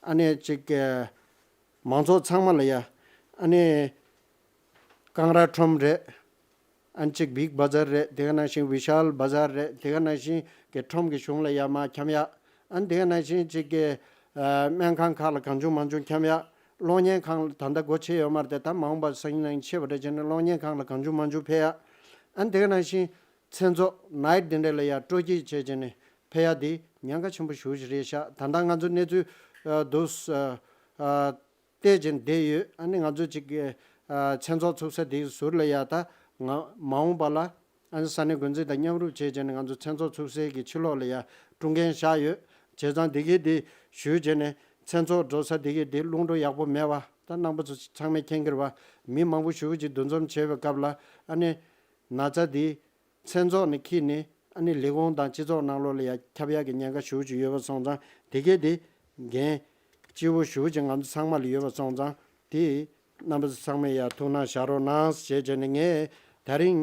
ཨ་ནི་ཅིག་མང་ཚོགས་ཚང་མ་ལ་ཡ་ཨ་ནི་ཀང་ར་ཁྲོམ་རེད། ཨ་ནི་གཅིག་བིག་བ་ཛར་རེད། དེ་ག་ནང་བཞིན་བི་ཤཱལ་བ་ཛར་རེད། དེ་ག་ནང་བཞིན་གྱི་ཁྲོམ་གྱི་གཞུང་ལ་ཡར་མར་འཁྱམ་ཡག་ཨ་ནི་དེ་ག་ནང་བཞིན་གཅིག་གི་ཨ་སྨན་ཁང་ཁག་ལ་གང་བྱུང་མང་བྱུང་འཁྱམ་ཡག་གློག་བརྙན་ཁང་ལ་ད་ལྟ་སྒོ་ཕྱེ་ཡོད་མ་རེད་དེ། ད་མ་འོངས་པར་སང་ཉིན་གནངས་ཉིན་ཕྱེ་བ་འདྲ་བྱས་ན་གློག་བརྙན་ཁང་ལ་གང་བྱུང་མང་བྱུང་ཕེབས་ཡག་ཨ་ནི་དེ་ག་ནང་བཞིན་མཚན་ཚོགས་ནའིཊ་དེ་འདྲ་ལ་ཡར་སྤྲོ་སྐྱིད་བྱས་བྱས་ནས་ཕེབས་ཡག་དེ་ཉེན་ཁ་ཆེན་པོ་ཞེ་པོ་ཞིག་རེད་ཤག་ད་ལྟ་ང་ཚོ་གནས་ཚུལ་ཨ་འདུག་ཨ་བལྟས་བྱས་བསྡད་ཡོད། ཨ་ནི་ང་ཚོ་གཅིག་གི་ཨ་མཚན་ཚོགས་ཚུགས་ས་དེའི་ཟུར་ལ་ཡ་ད་ང་མ་འོངས་པ་ལ་ཨ་ནི་ས་གནས་འགོ་འཛིན་དང་མཉམ་རུབ་བྱས་བྱས་ནས་ང་ཚོ་མཚན་ཚོགས་ཚུགས་སའི་གི་ཕྱི་ལོགས་ལ་ཡ་ཀྲུང་འགན་བཞག་ཡོད། བྱས་ཙང་དེ་གའི་དེ་ཞུས་བྱས་ནས་མཚན་ཚོགས་འགྲོ་ས་དེ་གའི་དེ་རླུང་འགྲོ་ཡག་པོ་མེད་པ་ད་རྣམ་པ་ཚོ་ཚང་མས་མཁྱེན་གྱི་རེད་པ། མི་མང་པོ་ཞེ་པོ་ཅིག་འདུ་འཛོམས་བྱས་པའི་སྐབས་ལ་ཨ་ནི་ན་ཚ་དེ་མཚན་ཚོགས་ནས་འཁྱེར་ནས་ཨ་ནི་ལས་ཁུངས་དང་སྤྱི་ཚོགས་ནང་ལོགས་ལ་ཡ་ཁྱབ་ཡག་གི་ཉེན་ཁ་ཞེ་པོ་ཅིག་ཡོད་པ་སོང་ཙང་དེ་གས་དེ་འགན་ལྕི་བོ་ཞེ་པོ་ཅིག་ང་ཚོ་ཚང་མ་ལ་ཡོད་པ་སོང་ཙང་དེ་རྣམ་པ་ཚོ་ཚང་མས་ཡ་ཐུགས་སྣང་བཞག་རོགས་གནང་ཞེས་བྱས་ནས་ངས་ད་རིང་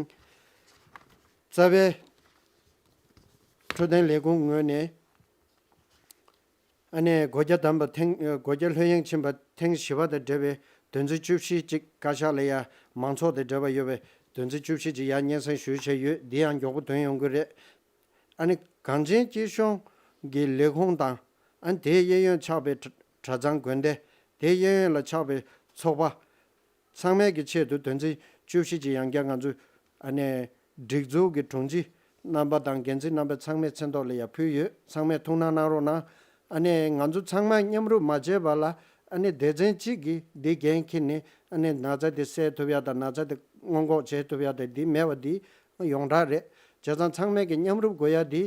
རྩ་བའི་འཕྲོད་བསྟེན་ལས་ཁུངས་ངོས་ནས་ཨ་ནི་སྒོ་རྒྱ་བསྡམས་པ་ཐེངས་སྒོ་རྒྱ་ལྷོད་གཡེང་ཕྱིན་པ་ཐེངས་བཞི་པ་དང་འབྲེལ་བའི་དོན་ཚན་བཅུ་བཞི་ཅིག་བཀའ་ཤག་ལ་ཡ་མང་ཚོགས་དང་འབྲེལ་བ་ཡོད་པའི་དོན་ཚན་བཅུ་བཞི་ཅིག་ཡ་སྙན་སེང་ཞུས་བྱས་ཡོད། འདི་ཡང་མགྱོགས་པོ་ཐོན་ཡོང་གི་རེད། ཨ་ནི་གངས་ཅན་སྐྱིད་གཤོངས་ཀྱི་ལས་ཁུངས་དང་ཨ་ནི་དེའི་གཡས་གཡོན་ཆགས་པའི་གྲྭ་གྲྭ་ཚང་དགོན་སྡེ། དེའི་གཡས་གཡོན་ལ་ཆགས་པའི་ཚོགས་པ་ཚང་མའི་གི་ཆེད་དུ་དོན་ཚན་བཅུ་བཞི་ཅིག་ཡང་བསྐྱར་ང་ཚོས་ཨ་ནི་སྒྲིག་འཛུགས་ཀྱི་དྲུང་ཆེ་རྣམ་པ་དང་འགན་འཛིན་རྣམ་པ་ཚང་མའི་མཚན་ཐོག་ལ་ཡར་ཕུལ་ཡོད། ཚང་མས་ཐུགས་སྣང་གནང་རོགས་གནང་། ཨ་ནི་ང་ཚོ་ཚང་མ་མཉམ་རུབ་མ་བྱས་པ་ལ་ཨ་ནི་སྡེ་ཚན་གཅིག་གིས་འདི་འགན་འཁྱེར་ནས་ཨ་ནི་ན་ཚ་དེ་སེལ་ཐུབ་ཡ་དང་ན་ཚ་དེ་སྔོན་འགོག་བྱེད་ཐུབ་ཡ་དང་འདི་མེད་པ་འདི་ཡོངས་གྲགས་རེད། བྱས་ཙང་ཚང་མས་ཀྱི་མཉམ་རུབ་དགོས་ཡ་འདི་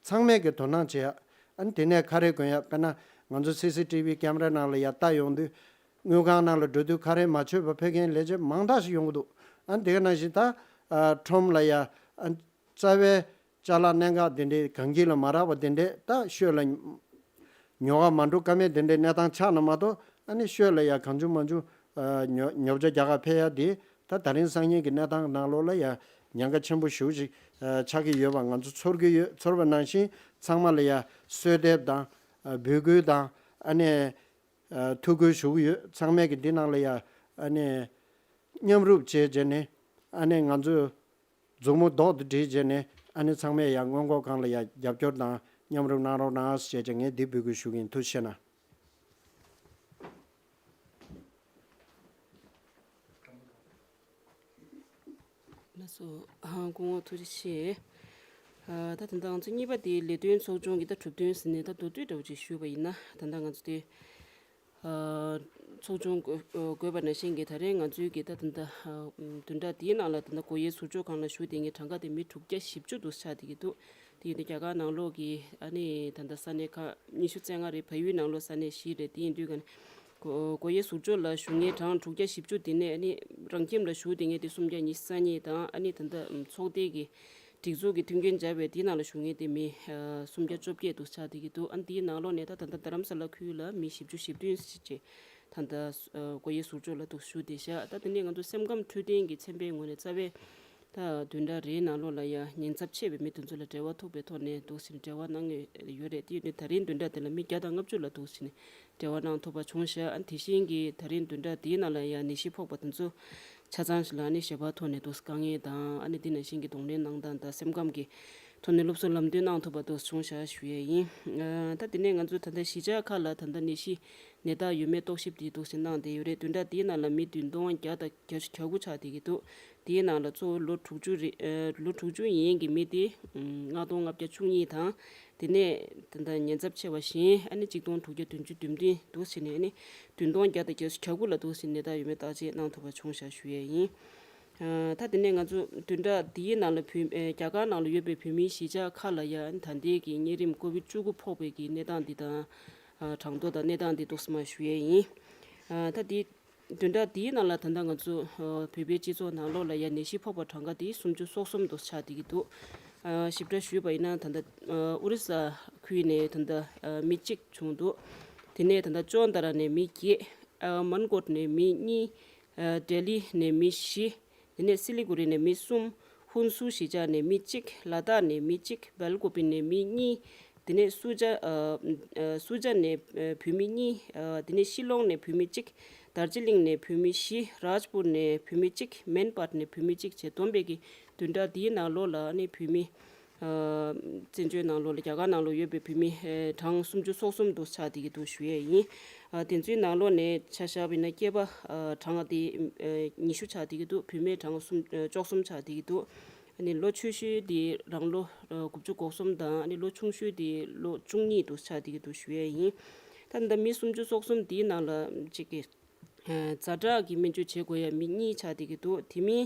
ཚང་མས་ཀྱི་དོ་སྣང་བྱེད་ཡ། ཨ་ནི་དེ་ནས་ཁ་རས་གོན་ཡ། དཔེར་ན་ང་ཚོ་སི་སི་ཊི་ཝི་ཀེམ་ར་ནང་ལ་ཡར་ལྟ་ཡོང་དུས་དངུལ་ཁང་ནང་ལ་འགྲོ་དུས་ཁ་རས་མ་ཆོད་པ་ཕུད་མཁན་ལས་བྱེད་མང་དག་ཞིག་ཡོང་གི་འདུག་ཨ་ནི་དེ་ག་ནང་བཞིན་ད་ཨ་ཁྲོམ་ལ་ཡ་ཨ་རྩ་བའི་ཅ་ལག་གནད་འགག་དེ་འདྲའི་གངས་སྐྱིད་ལ་མ་རག་པ་དེ་འདྲའི་ད་ཤོད་ལ་ཉོ་ག་མ་འགྲོ་ཀ་མེད་དེ་འདྲའི་གནས་སྟངས་ཆགས་ན་མ་གཏོགས་ཨ་ནི་ཤོད་ལ་ཡ་གང་བྱུང་མང་བྱུང་ཨ་ཉོ་ཉོ་ཆ་རྒྱག་ག་ཕེབས་ཡ་དེ་ད་ད་རིང་སང་ཉིན་གྱི་གནས་སྟངས་ནང་ལོགས་ལ་ཡ་ཉེན་ཁ་ཆེན་པོ་ཞེ་པོ་ཞིག་ཨ་ཆགས་ཀྱི་ཡོད་པ་ང་ཚོ་ཚོར་གྱི་ཡོད། ཚོར་བ་ནང་བཞིན་ཚང་མ་ལ་ཡ་གསོལ་འདེབས་དང་ཨ་འབོད་སྐུལ་དང་ཨ་ནི་ཨ་ཐུགས་ཁུར་ཞུ་གི་ཡོད། ཚང་མས་ཀྱི་འདི་ནང་ལ་ཡ་ཨ་ནི་མཉམ་རུབ་བྱས་བྱས་ནས་ཨ་ནི་ང་ཚོས་མཛུབ་མོ་རྡོག་ཏུ་སྒྲིལ་བྱས་ནས་ཨ་ནི་ཚང་མས་ཡ་སྔོན་འགོག་ཁང་ལ་ཡ་རྒྱབ་སྐྱོར་དང་ མཉམ་རུབ་གནང་རོགས་གནང་ཞེས་བྱས་ངས་འདི་འབོད་སྐུལ་ཞུ་གི་ཡིན། ཐུགས་རྗེ་ཆེ་གནང་། ལགས་སོ། ཨ། སྐུ་ངོ་ཐུགས་རྗེ་ཆེ། ཨ། ད་ད་ལྟ་ང་ཚོ་གཉིས་པ་དེ་ལས་དོན་ཚོགས་ཆུང་གི་ད་གྲུབ་དོན་ཟེར་ནས་ད་མདོར་བསྡུས་འདྲ་བོ་ཅིག་ཞུས་པ་ཡིན་ན། ད་ལྟ་ང་ཚོ་དེ། ཨ། ཚོགས་ཆུང་དགོས་པ་ནང་བཞིན་གྱི་ད་རེས་ང་ཚོའི་གི་ད་ད་ལྟ། ཨ། བདུན་ཕྲག་འདིའི་ནང་ལ་ད་ལྟ་སྒོ་དབྱེ་ཟུར་འཇོག་ཁང་ལ་ཞུགས་བསྡད་མཁན་གྲངས་ཀ་དེ་མི་དྲུག་བརྒྱ་བཞི་བཅུ་འདུག་ཆགས་བསྡད་ཀྱི་འདུག་དེ་ཡིན་དུས་རྒྱ་གར་ནང་ལོགས་ཀྱི་ཨ་ནི་ད་ལྟ་ས་གནས་ཁག་ཉི་ཤུ་རྩ་ལྔ་རེད། བལ་ཡུལ་ནང་ལོགས་ས་གནས་བཞི་རེད། དེ་ཡིན་དུས་ག་ནི་སྒོ་སྒོ་དབྱེ་ཟུར་འཇོག་ལ་ཞུགས་མཁན་གྲངས་དྲུག་བརྒྱ་བཞི་བཅུ་དེ་ནས་ཨ་ནི་རང་ཁྱིམ་ལ་ཞུགས་བསྡད་མཁན་དེ་སུམ་བརྒྱ་ཉི་ཤུ་རྩ་གཉིས་དང་། ཨ་ནི་ད་ལྟ་ཚོགས་སྡེ་གི་སྒྲིག་འཛུགས་ཀྱི་མཐུན་རྐྱེན་སྦྱར་བའི་དེའི་ནང་ལ་ཞུགས་མཁན་དེ་མི་ཨ་སུམ་བརྒྱ་བཅོ་བརྒྱད་འདུག་ཆགས་བསྡད་ཀྱི་འདུག་ཨ་ནི་དེའི་ནང་ལོགས་ནས་ད་ད་ལྟ་རྡ་རམ་ས་ལ་ཁུལ་ལ་མི་བཞི་བཅུ་ཞེ་བདུན་ཞིག་བྱས། ད་ལྟ་སྒོ་དབྱེ་ཟུར་འཇོག་ལ་འདུག་ཞུགས་བསྡད་ཤག་ད་དེ་ནས་ང་ཚོ་སེམས་ཁམས་འཕྲོད་བསྟེན་གྱི་ཚན་པའི་ངོས་ནས་རྩ་བའི་ད་བདུན་ཕྲག་རེའི་ནང་ལོགས་ལ་ཡ་ཉེན་ཚབས་ཆེ་བའི་མི་དེ་ཚོ་ལ་འབྲེལ་བ་ཐུག་པའི་ཐོག་ནས་འདུག་ཟེར་འབྲེལ་བ་གནང་གི་ཡོད་རེད། དེ་ཡིན་དུས་ད་རིང་བདུན་ཕྲག་དེ་ལ་མི་བརྒྱ་དང་ལྔ་བཅུ་ལ་འདུག་ཟེར་ནས་འབྲེལ་བ་གནང་ཐུབ་པ་བྱུང་ཤག་ཨ་ནི་དེ་བཞིན་གྱི་ད་རིང་བདུན་ཕྲག་དེའི་ནང་ལ་ཡ་ནད་གཞི་ཕོག་པ་དེ་ཚོ་ཆ་ཚང་ཞིག་ལ་ནི་ཞལ་པར་ཐོག་ནས་འདུག་དཀའ་ངལ་དང་། ཨ་ནི་འདི་ནང་བཞིན་གྱི་གདོང་ལེན་གནང་སྟངས་དང་སེམས་ཁམས་ཀྱི་ཐོག་ནས་སློབ་གསོ་ལམ་སྟོན་གནང་ཐུབ་པ་འདུག་བྱུང་ཤག་ཞུ་ཡས་ཡིན། ཨ། ད་དེ་ནས་ང་ཚོས་ད་ལྟ་གཞིས་ཆགས་ཁག་ལ་ད་ལྟ་ནད་གཞི་ནད་རྟགས་ཡོད་མེད་རྟོག་ཞིབ་དེ་འདུག་སེ་གནང་བསྡད་ཡོད་རེད། བདུན་ཕྲག་དེའི་ནང་ལ་མི་བདུན་སྟོང་བརྒྱ་དང་བརྒྱད་ཅུ་གྱ་དགུ་ཆགས་བསྡད་ཀྱི་འདུག་དེའི་ནང་ལ་གཙོ་བོ་ལོ་དྲུག་ཅུ་རེ། ཨ། ལོ་དྲུག་ཅུ་ཡན་གྱི་མི་དེ་ལྔ་སྟོང་ལྔ་བརྒྱ་བཅུ་གཉིས་དང་། དེ་ནས་ད་ལྟ་ཉེན་ཚབས་ཆེ་བ་གཞན་ཨ་ནི་གཅིག་སྟོང་དྲུག་བརྒྱ་བདུན་ཅུ་དོན་བདུན་འདུག་སེ་ནས་ཨ་ནི་བདུན་སྟོང་བརྒྱ་དང་བརྒྱད་ཅུ་གྱ་དགུ་ལ་འདུག་སེ་ནད་རྟགས་ཡོད་མེད་བརྟག་དཔྱད་གནང་ཐུབ་པ་བྱུང་ཤག་ཞུ་ཡས་ཡིན། ཨ། ད་དེ་ནས་ང་ཚོ་བདུན་ཕྲག་འདིའི་ནང་ལ་བོད། ཨེ། རྒྱ་གར་ནང་ལ་ཡོད་པའི་བོད་མིའི་གཞིས་ཆགས་ཁག་ལ་ཡང་ད་ལྟའི་གི་གཉན་རིམས་ཀོ་བིད་བཅུ་དགུ་ཕོག་པའི་གི་གནས་སྟངས་འདི་དང་། ཨ། གྲངས་ཐོ་དང་གནས་སྟངས་འདི་ཏོག་ཙམ་ཞུ་ཡས་ཡིན། ཨ། ད་འདི་བདུན་ཕྲག་འདིའི་ནང་ལ་ད་ལྟ་ང་ཚོ། ཨ། བོད་པའི་སྤྱི་ཚོགས་ནང་ལོགས་ལ་ཡང་ནད་གཞི་ཕོག་པ་གྲངས་ཀ་དེ་སུམ་ཅུ་སོ་གསུམ་དུ་ཆགས་བསྡད་ཀྱི་འདུག་ཨ། ཞིབ་ཕྲ་ཞུས་པ་ཡིན་ན་ད་ལྟ། ཨ། ཨོ་རི་ས་ཁུལ་ནས་ད་ལྟ། ཨ། མི་གཅིག་བྱུང་འདུག་དེ་ནས་ད་ལྟ་ཅོན་ཏ་ར་ནས་མི་བརྒྱད། ཨ། མན་གོཊ་ནས་མི་གཉིས། ཨ། ལྡི་ལི་ནས་མི་བཞི། དེ་ནས་སི་ལི་གུ་རི་ནས་མི་གསུམ། ཧུན་སུར་གཞིས་ཆགས་ནས་མི་གཅིག་ལ་དྭགས་ནས་མི་གཅིག་བལ་ཀོ་པི་ནས་མི་གཉིས། དེ་ནས་སུ་ཇ། ཨ། ཨ། སུ་ཇ་ནས། ཨ། བོད་མི་གཉིས། ཨ། དེ་ནས་ཤི་ལོང་ནས་བོད་མི་གཅིག་དར་ཇི་ལིང་ནས་བོད་མི་བཞི། རཱཇ་པུར་ནས་བོད་མི་གཅིག་མན་པཱཊ་ནས་བོད་མི་གཅིག་བྱས་བསྡོམས་པས་ཀྱི་བདུན་ཕྲག་འདིའི་ནང་ལོགས་ལ་ཨ་ནི་བོད་མི། ཨ། བཙན་བྱོལ་ནང་ལོགས་ལ་རྒྱ་གར་ནང་ལོགས་ཡོད་པའི་བོད་མི། ཨ། གྲངས་སུམ་ཅུ་སོ་གསུམ་དུ་ཆགས་བསྡད་ཀྱི་འདུག་ཞུ་ཡས་ཡིན། ཨ། དེ་ཚོའི་ནང་ལོགས་ནས་ཆ་བཞག་པ་ཡིན་ན་སྐྱེས་པ། ཨ། གྲངས་དེ། ཨ། ཉི་ཤུ་ཆགས་བསྡད་ཀྱི་འདུག་བུད་མེད་གྲངས་སུམ། ཨ། བཅུ་གསུམ་ཆགས་བསྡད་ཀྱི་འདུག་ཨ་ནི་ལོ་ཆེ་ཤོས་དེ་རང་ལོ། ཨ། དགུ་བཅུ་གོ་གསུམ་དང་། ཨ་ནི་ལོ་ཆུང་ཤོས་དེ་ལོ་བཅུ་གཉིས་དུ་ཆགས་བསྡད་ཀྱི་འདུག་ཞུ་ཡས་ཡིན། ད་ལྟ་མི་སུམ་ཅུ་སོ་གསུམ་དེའི་ནང་ལ་གཅིག་གི། ཨ། ཛ་དྲག་གི་སྨན་བཅོས་བྱེད་དགོས་ཡ་མི་གཉིས་ཆགས་བསྡད་ཀྱི་འདུག་དེ་མིན་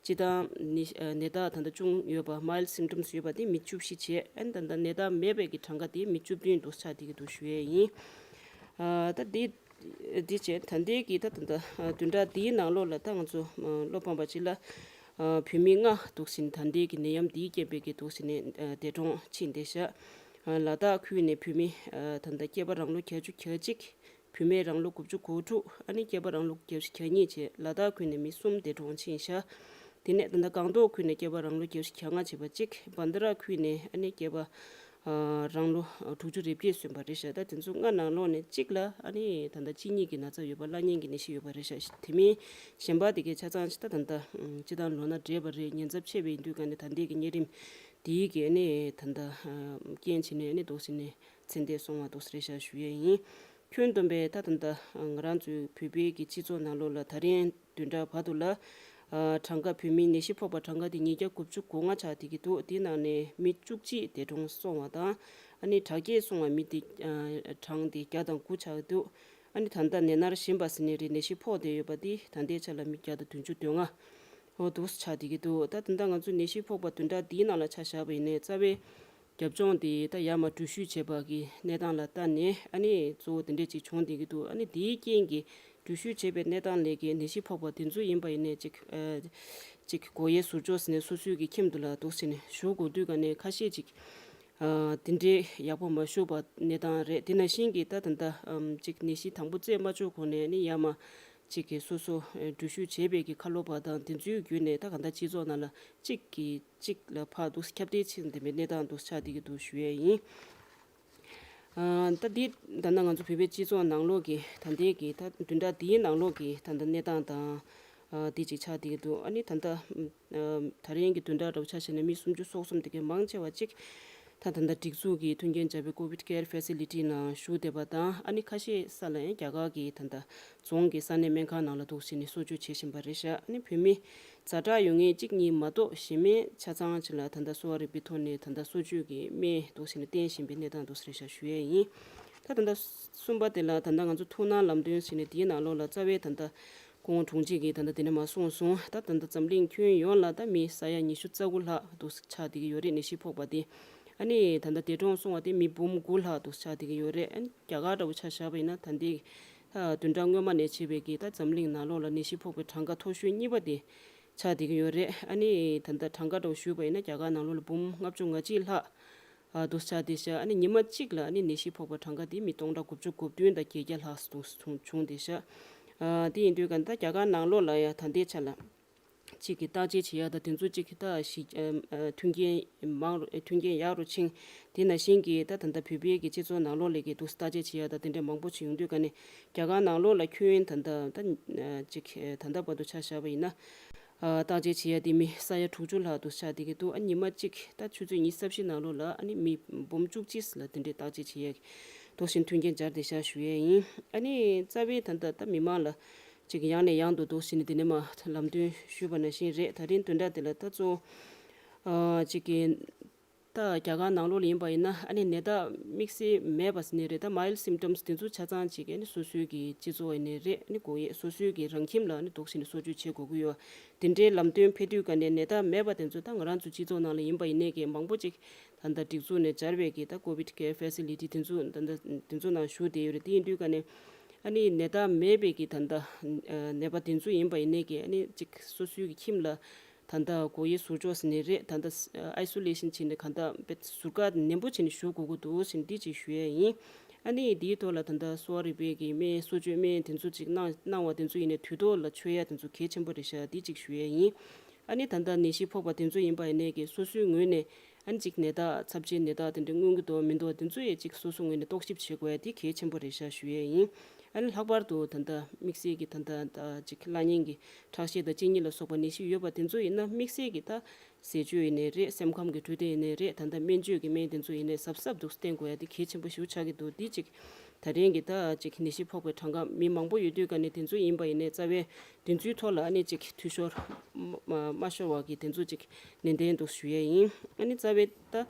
སྤྱི་བཏང་ནི། ཨ། ནད་རྟགས་ད་ལྟ་བྱུང་ཡོད་པ། མའིལ་སིམ་ཊམ་སི་ཡོད་པ་དེ་མི་བཅུ་བཞི་བྱས། ཨ་ནི་ད་ལྟ་ནད་རྟགས་མེད་པའི་གི་གྲངས་ཀ་དེ་མི་བཅུ་བདུན་དུ་ཆགས་བསྡད་ཀྱི་འདུག་ཞུ་ཡས་ཡིན། ཨ། ད་འདི་འདི་བྱས་ད་ལྟའི་གི་ད་ད་ལྟ། ཨ། བདུན་ཕྲག་འདིའི་ནང་ལོགས་ལ་ད་ང་ཚོ། ཨ། བློ་ཕམ་པ་ཅིག་ལ། ཨ། བོད་མི་ལྔ་འདུག་སེ་ད་ལྟའི་གི་ནད་ཡམས་འདིའི་རྐྱེན་པས་ཀྱི་འདུག་སེ་ནས། ཨ། འདས་གྲོངས་ཕྱིན་བསྡད་ཤག་ཨ། ལ་དྭགས་ཁུལ་ནས་བོད་མི། ཨ། ད་ལྟ་སྐྱེས་པ་རང་ལོ་བརྒྱད་ཅུ་གྱ་གཅིག་བུད་མེད་རང་ལོ་དགུ་བཅུ་གོ་དྲུག་ཨ་ནི་སྐྱེས་པ་རང་ལོ་བརྒྱད་ཅུ་གྱ་གཉིས་བྱས། ལ་དྭགས་ཁུལ་ནས་མི་གསུམ་འདས་གྲོངས་ཕྱིན་ཤག་དེ་ནས་ད་ལྟ་སྒང་ཏོག་ཁུལ་ནས་སྐྱེས་པ་རང་ལོ་བརྒྱད་ཅུ་གྱ་ལྔ་བྱས་པ་གཅིག་བན་དྷ་ར་ཁུལ་ནས་ཨ་ནི་སྐྱེས་པ། ཨ། རང་ལོ་དྲུག་ཅུ་རེ་བརྒྱད་སོན་པ་རེད་ཤག་ད་དེ་ཚོ་ལྔ་ནང་ལོགས་ནས་གཅིག་ལ་ཨ་ནི་ད་ལྟ་གཅིན་སྙི་གི་ན་ཚ་ཡོད་པ། བླ་གཉན་གྱི་ནད་གཞི་ཡོད་པ་རེད་ཤག་དེ་མིན་གཞན་པ་དེ་གའི་ཆ་ཚང་ཅིག་ད་ད་ལྟ་སྤྱི་བཏང་ལོ་ན་བགྲེས་པ་རེད། ཉེན་ཚབས་ཆེ་བ་ཡིན་དུས་ག་ནས་ད་ལྟའི་གི་གཉན་རིམས་དེའི་གི་ཨ་ནི་ད་ལྟ། ཨ། རྐྱེན་བྱས་ནས་ཨ་ནི་འདུག་སེ་ནས་ཚེ་འདས་སོང་བ་འདུག་སེ་རེད་ཤག་ཞུ་ཡས་ཡིན། ཁྱོན་བསྡོམས་པས་ད་ད་ལྟ་ང་རང་ཚོའི་བོད་པའི་གི་སྤྱི་ཚོགས་ནང་ལོགས་ལ་ད་རིང་བདུན་ཕྲག་བར་དུ་ལ། ཨ། གྲངས་ཀ་བོད་མི་ནད་གཞི་ཕོག་པ་གྲངས་ཀ་དེ་ཉིས་བརྒྱ་དགུ་བཅུ་གོ་ལྔ་ཆགས་བསྡད་ཀྱི་འདུག་དེའི་ནང་ནས་མི་བཅུ་གཅིག་འདས་གྲོངས་སོང་བ་དང་། ཨ་ནི་དྲག་སྐྱེད་སོང་བ་མི་དེ། ཨ། གྲངས་དེ་བརྒྱ་དང་དགུ་ཆགས་འདུག་ཨ་ནི་ད་ལྟ་ནད་མནར་བཞིན་པ་ཟེར་ནི་རེད། ནད་གཞི་ཕོག་བསྡད་ཡོད་པ་དེ་ད་ལྟའི་ཆ་ལ་མི་བརྒྱ་དང་བདུན་ཅུ་དོན་ལྔ། འོ་འདུག་སེ་ཆགས་བསྡད་ཀྱི་འདུག་ད་ད་ལྟ་ང་ཚོ་ནད་གཞི་ཕོག་པ་བདུན་ཕྲག་འདིའི་ནང་ལ་ཆ་བཞག་པ་ཡིན་ནའི་རྩ་བའི་རྒྱབ་ལྗོངས་དེ་ད་ཡར་མར་འགྲུལ་བཞུད་བྱས་པ་གི་གནས་སྟངས་ལ་ལྟ་ནས་ཨ་ནི་གཙོ་བོ་དེ་འདྲས་ཅིག་བྱུང་བསྡད་ཀྱི་འདུག་ཨ་ནི་དེའི་རྐྱེན་གྱིས་འགྲུལ་བཞུད་བྱས་པའི་གནས་སྟངས་ལས་ཀྱི་ནད་གཞི་ཕོག་པ་དེ་ཚོ་ཡིན་པ་ཡིན་ནའི་ཅིག་ཨ། ཅིག་སྒོ་དབྱེ་ཟུར་འཇོག་ཟེར་ནས་སོ་སོའི་གི་ཁྱིམ་དུ་ལ་འདུག་ཟེར་ནས་བཞུགས་དགོས་དུས་ག་ནས་ཁ་ཤས་ཅིག་ཨ། དེ་འདྲའི་ཡག་པོ་མ་བཞུགས་པ་གནས་སྟངས་རེད། དེ་ནང་བཞིན་གྱི་ད་ད་ལྟ་ཨམ། ཅིག་ནད་གཞི་དང་པོ་རྩད་མ་གཅོད་གོང་ནས་ནི་ཡར་མར་ཅིག་གི་སོ་སོ་འགྲུལ་བཞུད་བྱས་པའི་གི་ཁ་ལོ་བ་དང་དེ་ཚོའི་བརྒྱུད་ནས་ད་ག་ད་སྤྱི་ཚོགས་ནང་ལ་གཅིག་གིས་གཅིག་ལ་ཕར་འདུག་ཁྱབ་གདལ་ཕྱིན་བསྡད་པའི་གནས་སྟངས་འདུག་ཆགས་བསྡད་ཀྱི་འདུག་ཞུ་ཡས་ཡིན། ཨ། ད་འདི་ད་ལྟ་ང་ཚོ་བོད་པའི་སྤྱི་ཚོགས་ནང་ལོགས་ཀྱི་ད་ལྟའི་གི་ད་བདུན་ཕྲག་འདིའི་ནང་ལོགས་ཀྱི་ད་ལྟ་གནས་སྟངས་དང་། ཨ། འདི་ཅིག་ཆགས་བསྡད་ཀྱི་འདུག་ཨ་ནི་ད་ལྟ་ཨ། ད་རིང་གི་བདུན་ཕྲག་འདྲ་བོ་ཆ་བཞག་ན་མི་སུམ་ཅུ་སོ་གསུམ་དེ་གའི་མང་ཆེ་བ་གཅིག་ད་ ད་ད་ལྟ་སྒྲིག་འཛུགས་ཀྱིས་མཐུན་རྐྱེན་སྦྱར་བའི་ཀོ་བིད་ཀེར་ཕེ་སི་ལི་ཊི་ནང་བཞུགས་བསྡད་པ་དང་། ཨ་ནི་ཁ་ཤས་ས་ལ་ཡང་རྒྱ་གར་གྱི་ད་ལྟ་རྫོང་གི་ས་གནས་སྨན་ཁང་ནང་ལ་འདུག་སེ་ནས་གསོ་བཅོས་བྱེད་བཞིན་པ་རེད་ཤག་ཨ་ནི་བོད་མི་ཛ་དྲག་ཡོད་མཁན་གཅིག་གཉིས་མ་གཏོགས་གཞན་སྨན་ཆ་ཚང་ཅིག་ལ་ད་ལྟ་གསོ་བ་རིག་པའི་ཐོག་ནས་ད་ལྟ་གསོ་བཅོས་ཀྱི་སྨན་འདུག་སེ་ནས་བསྟེན་བཞིན་པའི་གནས་སྟངས་འདུག་སེ་རེད་ཤག་ཞུ་ཡས་ཡིན། ད་ད་ལྟ་གསུམ་པ་དེ་ལ་ད་ལྟ་ང་ཚོ་ཐུགས་སྣང་ལམ་སྟོན་བྱས་ནས་དེའི་ནང་ལོགས་ལ་རྩ་བའི་ད་ལྟ་སྐུ་ངོ་དྲུང་ཆེ་གིས་ད་ལྟ་དེ་ནས་མར་གསུངས་སོང་། ད་ད་ལྟ་འཛམ་གླིང་ཁྱོན་ཡོངས་ལ་ད་མི་ས་ཡ་ཉི་ཤུ་རྩ་དགུ་ལྷག་འདུག་ཆགས་བསྡད་ཀྱི་ཡོད་རེད། ནད་གཞི་ཕོག་པ་དེ། ཨ་ནི་ད་ལྟ་འདས་གྲོངས་སོང་བ་དེ་མི་འབུམ་དགུ་ལྷག་འདུག་ཆགས་བསྡད་ཀྱི་ཡོད་རེད། ཨ་ནི་རྒྱ་གར་འདྲ་བོ་ཆ་བཞག་པ་ཡིན་ན་ད་ལྟའི་ད་བདུན་ཕྲག་སྔོན་མ་ནས་བྱས་པའི་གི་ད་འཛམ་གླིང་ནང་ལོགས་ལ་ནད་གཞི་ཕོག་པའི་གྲངས་ཀ་མཐོ་ཤོས་གཉིས་པ་དེ་ཆགས་བསྡད་ཀྱི་ཡོད་རེད། ཨ་ནི་ད་ལྟ་གྲངས་ཀ་འདྲ་བོ་ཞུས་པ་ཡིན་ན་རྒྱ་གར་ནང་ལོགས་ལ་འབུམ་ལྔ་བཅུ་ང་གཅིག་ལྷག་ཨ་འདུག་ཆགས་བསྡད་ཤག་ཨ་ནི་ཉི་མ་གཅིག་ལ་ཨ་ནི་ནད་གཞི་ཕོག་པ་གྲངས་ཀ་དེ་མི་སྟོང་ཕྲག་དགུ་བཅུ་གོ་བདུན་དང་བརྒྱད་བརྒྱ་ལྷག་འདུག་བྱུང་བྱུང་བསྡད་ཤག་ཨ་དེ་ཡིན་དུས་ག་ད་རྒྱ་གར་ནང་ལོགས་ལ་ཡ་ད་ལྟའི་ཆ་ལ་གཅིག་གི་བརྟག་དཔྱད་བྱེད་ཡ་ད་དེ་ཚོ་གཅིག་གི་ད་ཞིག་ཨ་ཨ་མཐུན་རྐྱེན་མང་རུ་མཐུན་རྐྱེན་ཡག་རུ་ཕྱིན། དེ་ནང་བཞིན་གྱི་ད་ད་ལྟ་བོད་པའི་གི་སྤྱི་ཚོགས་ནང་ལོགས་ལ་གི་འདུག་བརྟག་དཔྱད་བྱེད་ཡ་ད་དེ་འདྲ་མང་པོ་ཞིག་ཡོང་དུས་ག་ནས་རྒྱ་གར་ནང་ལོགས་ལ་ཁྱོན་ད་ལྟ་ད་ཨ་གཅིག་ཨ་ད་ལྟ་བར་དུ་ཆ་བཞག་པ་ཡིན་ན། ཨ་བརྟག་དཔྱད་བྱེད་ཡ་དེ་མི་ས་ཡ་དྲུག་ཅུ་ལྷག་འདུག་ཆགས་བསྡད་ཀྱི་འདུག་ཨ་ཉི་མ་གཅིག་ད་ཆུ་ཚོད་ཉི་ཤུ་རྩ་བཞི་ནང་ལོགས་ལ་ཨ་ནི་མི་འབུམ་བཅུ་གཅིག་ལ་དེ་འདྲའི་བརྟག་དཔྱད་བྱེད་ཡ་འདུག་སེ་མཐུན་རྐྱེན་སྦྱར་བསྡད་ཤག་ཞུ་ཡས་ཡིན། ཨ་ནི་རྩ་བའི་ད་ལྟ་ད་མི་མང་ལ་གཅིག་ཡང་ནས་ཡང་དུ་འདུག་སེ་ནས་དེ་ནས་མར་ལམ་སྟོན་ཞུས་པ་ནང་བཞིན་རེད། ད་རིང་བདུན་ཕྲག་དེ་ལ་ད་གཙོ་བོ་ཨ་གཅིག་གི་ད་རྒྱ་གར་ནང་ལོགས་ལ་ཡིན་པ་ཡིན་ན་ཨ་ནི་ནད་རྟགས་དམིགས་བསལ་མེད་པ་ཟེར་ནས་རེད། ད་མའིལ་སིམ་ཊམ་སི་དེ་ཚོ་ཆ་ཚང་ཅིག་ཨ་ནི་སོ་སོའི་གི་སྤྱི་ཚོགས་ཡིན་ནའི་རེད། ཨ་ནི་སྒོ་དབྱེ་སོ་སོའི་གི་རང་ཁྱིམ་ལ་ཨ་ནི་འདུག་སེ་ནས་གསོ་བཅོས་བྱེད་དགོས་ཀྱི་ཡོད། དེ་འདྲའི་ལམ་སྟོན་ཕེབས་དུས་ག་ནས་ནད་རྟགས་མེད་པ་དེ་ཚོ་ད་ང་རང་ཚོ་སྤྱི་ཚོགས་ནང་ལ་ཡིན་པ་ཡིན་ནའི་གི་མང་པོ་ཅིག་ད་ལྟ་སྒྲིག་འཛུགས་ནས་སྦྱར་བའི་གི་ད་ཀོ་བིད་ཀེར་ཕེ་སི་ལི་ཊི་དེ་ཚོ་ད་ལྟ་དེ་ཚོ་ནང་ཞུགས་བསྡད་ཡོད་རེད། དེ་ཡིན་དུས་ག་ནས་ཨ་ནི་ནད་རྟགས་མེད་པའི་གི་ད་ལྟ་ནད་པ་དེ་ཚོ་ཡིན་པ་ཡིན་ནའི་གི་ཨ་ནི་ཅིག་སོ་སོའི་གི་ཁྱིམ་ལ་ད་ལྟ་སྒོ་དབྱེ་ཟུར་འཇོག་ཟེར་ནའི་རེད། ད་ལྟ་ཨའི་སོ་ལེ་ཤན་བྱས་ནས་ག་ད་དཔེ་ཟུར་བཀག་ནན་པོ་བྱས་ནས་བཞུགས་དགོས་ཀྱི་འདུག་ཟེར་ནས་འདི་གཅིག་ཞུ་ཡས་ཡིན། ཨ་ནི་འདིའི་ཐོག་ལ་ད་ལྟ་གསོ་བ་རིག་པའི་གི་སྨན་གསོ་བཅོས་སྨན་དེ་ཚོ་ཅིག་གནང་གནང་བ་དེ་ཚོ་ཡིན་ནའི་དུས་ཐོག་ལ་མཆོད་ཡ་དེ་ཚོ་གལ་ཆེན་པོ་རེད་ཤག་འདི་གཅིག་ཞུ་ཡས་ཡིན། ཨ་ནི་ད་ལྟ་ནད་གཞི་ཕོག་པ་དེ་ཚོ་ཡིན་པ་ཡིན་ནའི་གི་སོ་སོའི་ངོས་ནས་ཨ་ནི་ཅིག་ནད་རྟགས་ཚབས་ཆེའི་ནད་རྟགས་དེ་འདྲ་མངོན་གྱི་འདུག་མི་འདུག་དེ་ཚོ་ཡས་ཅིག་སོ་སོ་ངོས་ནས་རྟོག་ཞིབ་བྱེད་དགོས་ཡ་དེ་གལ་ཆེན་པོ་རེད་ཤག་ཞུ་ཡས་ཡིན། ཨ་ནི་ལྷག་པར་དུ་ད་ལྟ་དམིགས་བསལ་གྱི་ད་ལྟ་ད་ཅིག་བླ་གཉན་གྱི་ཁྲག་ཤེད་དང་གཅིན་སྙི་ལ་སོགས་པ་ནད་གཞི་ཡོད་པ་དེ་ཚོ་ཡིན་ན་དམིགས་བསལ་གྱི་ད་ཟས་སྤྱོད་ཡིན་ནའི་རེད། སེམས་ཁམས་ཀྱི་འཕྲོད་བསྟེན་ཡིན་ནའི་རེད། ད་ལྟ་སྨན་བཅོས་ཀྱི་སྨན་དེ་ཚོ་ཡིན་ནའི་གཟབ་གཟབ་འདུག་བསྟེན་དགོས་ཡ་དེ་གལ་ཆེན་པོ་ཞིག་ཆགས་ཀྱི་འདུག་འདི་ཅིག་ད་རིང་གི་ད་ཅིག་ནད་གཞི་ཕོག་པའི་གྲངས་ཀ་མི་མང་པོ་ཡོད་དུས་ག་ནས་དེ་ཚོ་ཡིན་པ་ཡིན་ནའི་རྩ་བའི་དེ་ཚོའི་ཐོག་ལ་ཨ་ནི་ཅིག་འཐུས་ཤོར་མ་མ་ཤོར་བ་གི་དེ་ཚོ་ཅིག་ནན་ཏན་འདུག་ཞུ་ཡས་ཡིན། ཨ་ནི་རྩ་བའི་ད་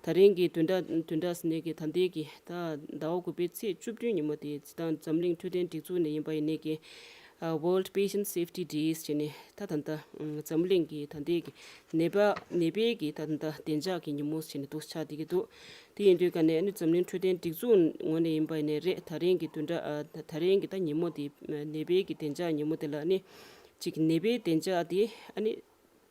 ད་རིང་གི་བདུན་ཕྲག་བདུན་ཕྲག་ཟེར་ནས་གི་ད་ལྟའི་གི་ད་ཟླ་བ་དགུ་པའི་ཚེས་བཅུ་བདུན་ཉིན་མོ་དེ་སྤྱིར་བཏང་འཛམ་གླིང་འཕྲོད་བསྟེན་སྒྲིག་འཛུགས་ནས་ཡིན་པ་ཡིན་ནའི་གི་ཨ་World Patient Safety Days་བྱས་ནས་ད་ད་ལྟ་འཛམ་གླིང་གི་ད་ལྟའི་གི་ནད་པ་ནད་པའི་གི་ད་ད་ལྟ་བདེ་འཇགས་ཀྱི་ཉིན་མོ་བྱས་ནས་འདུག་ཆགས་བསྡད་ཀྱི་འདུག་དེ་ཡིན་དུས་ག་ནས་ཨ་ནི་འཛམ་གླིང་འཕྲོད་བསྟེན་སྒྲིག་འཛུགས་ངོས་ནས་ཡིན་པ་ཡིན་ནའི་རེད། ད་རིང་གི་བདུན་ཕྲག་ཨ་ད་ད་རིང་གི་ད་ཉིན་མོ་དེ་ནད་པའི་གི་བདེ་འཇགས་ཉིན་མོ་དེ་ལ་ཨ་ནི་ཅིག་ནད་པའི་བདེ་འཇགས་དེ་ཨ་ནི་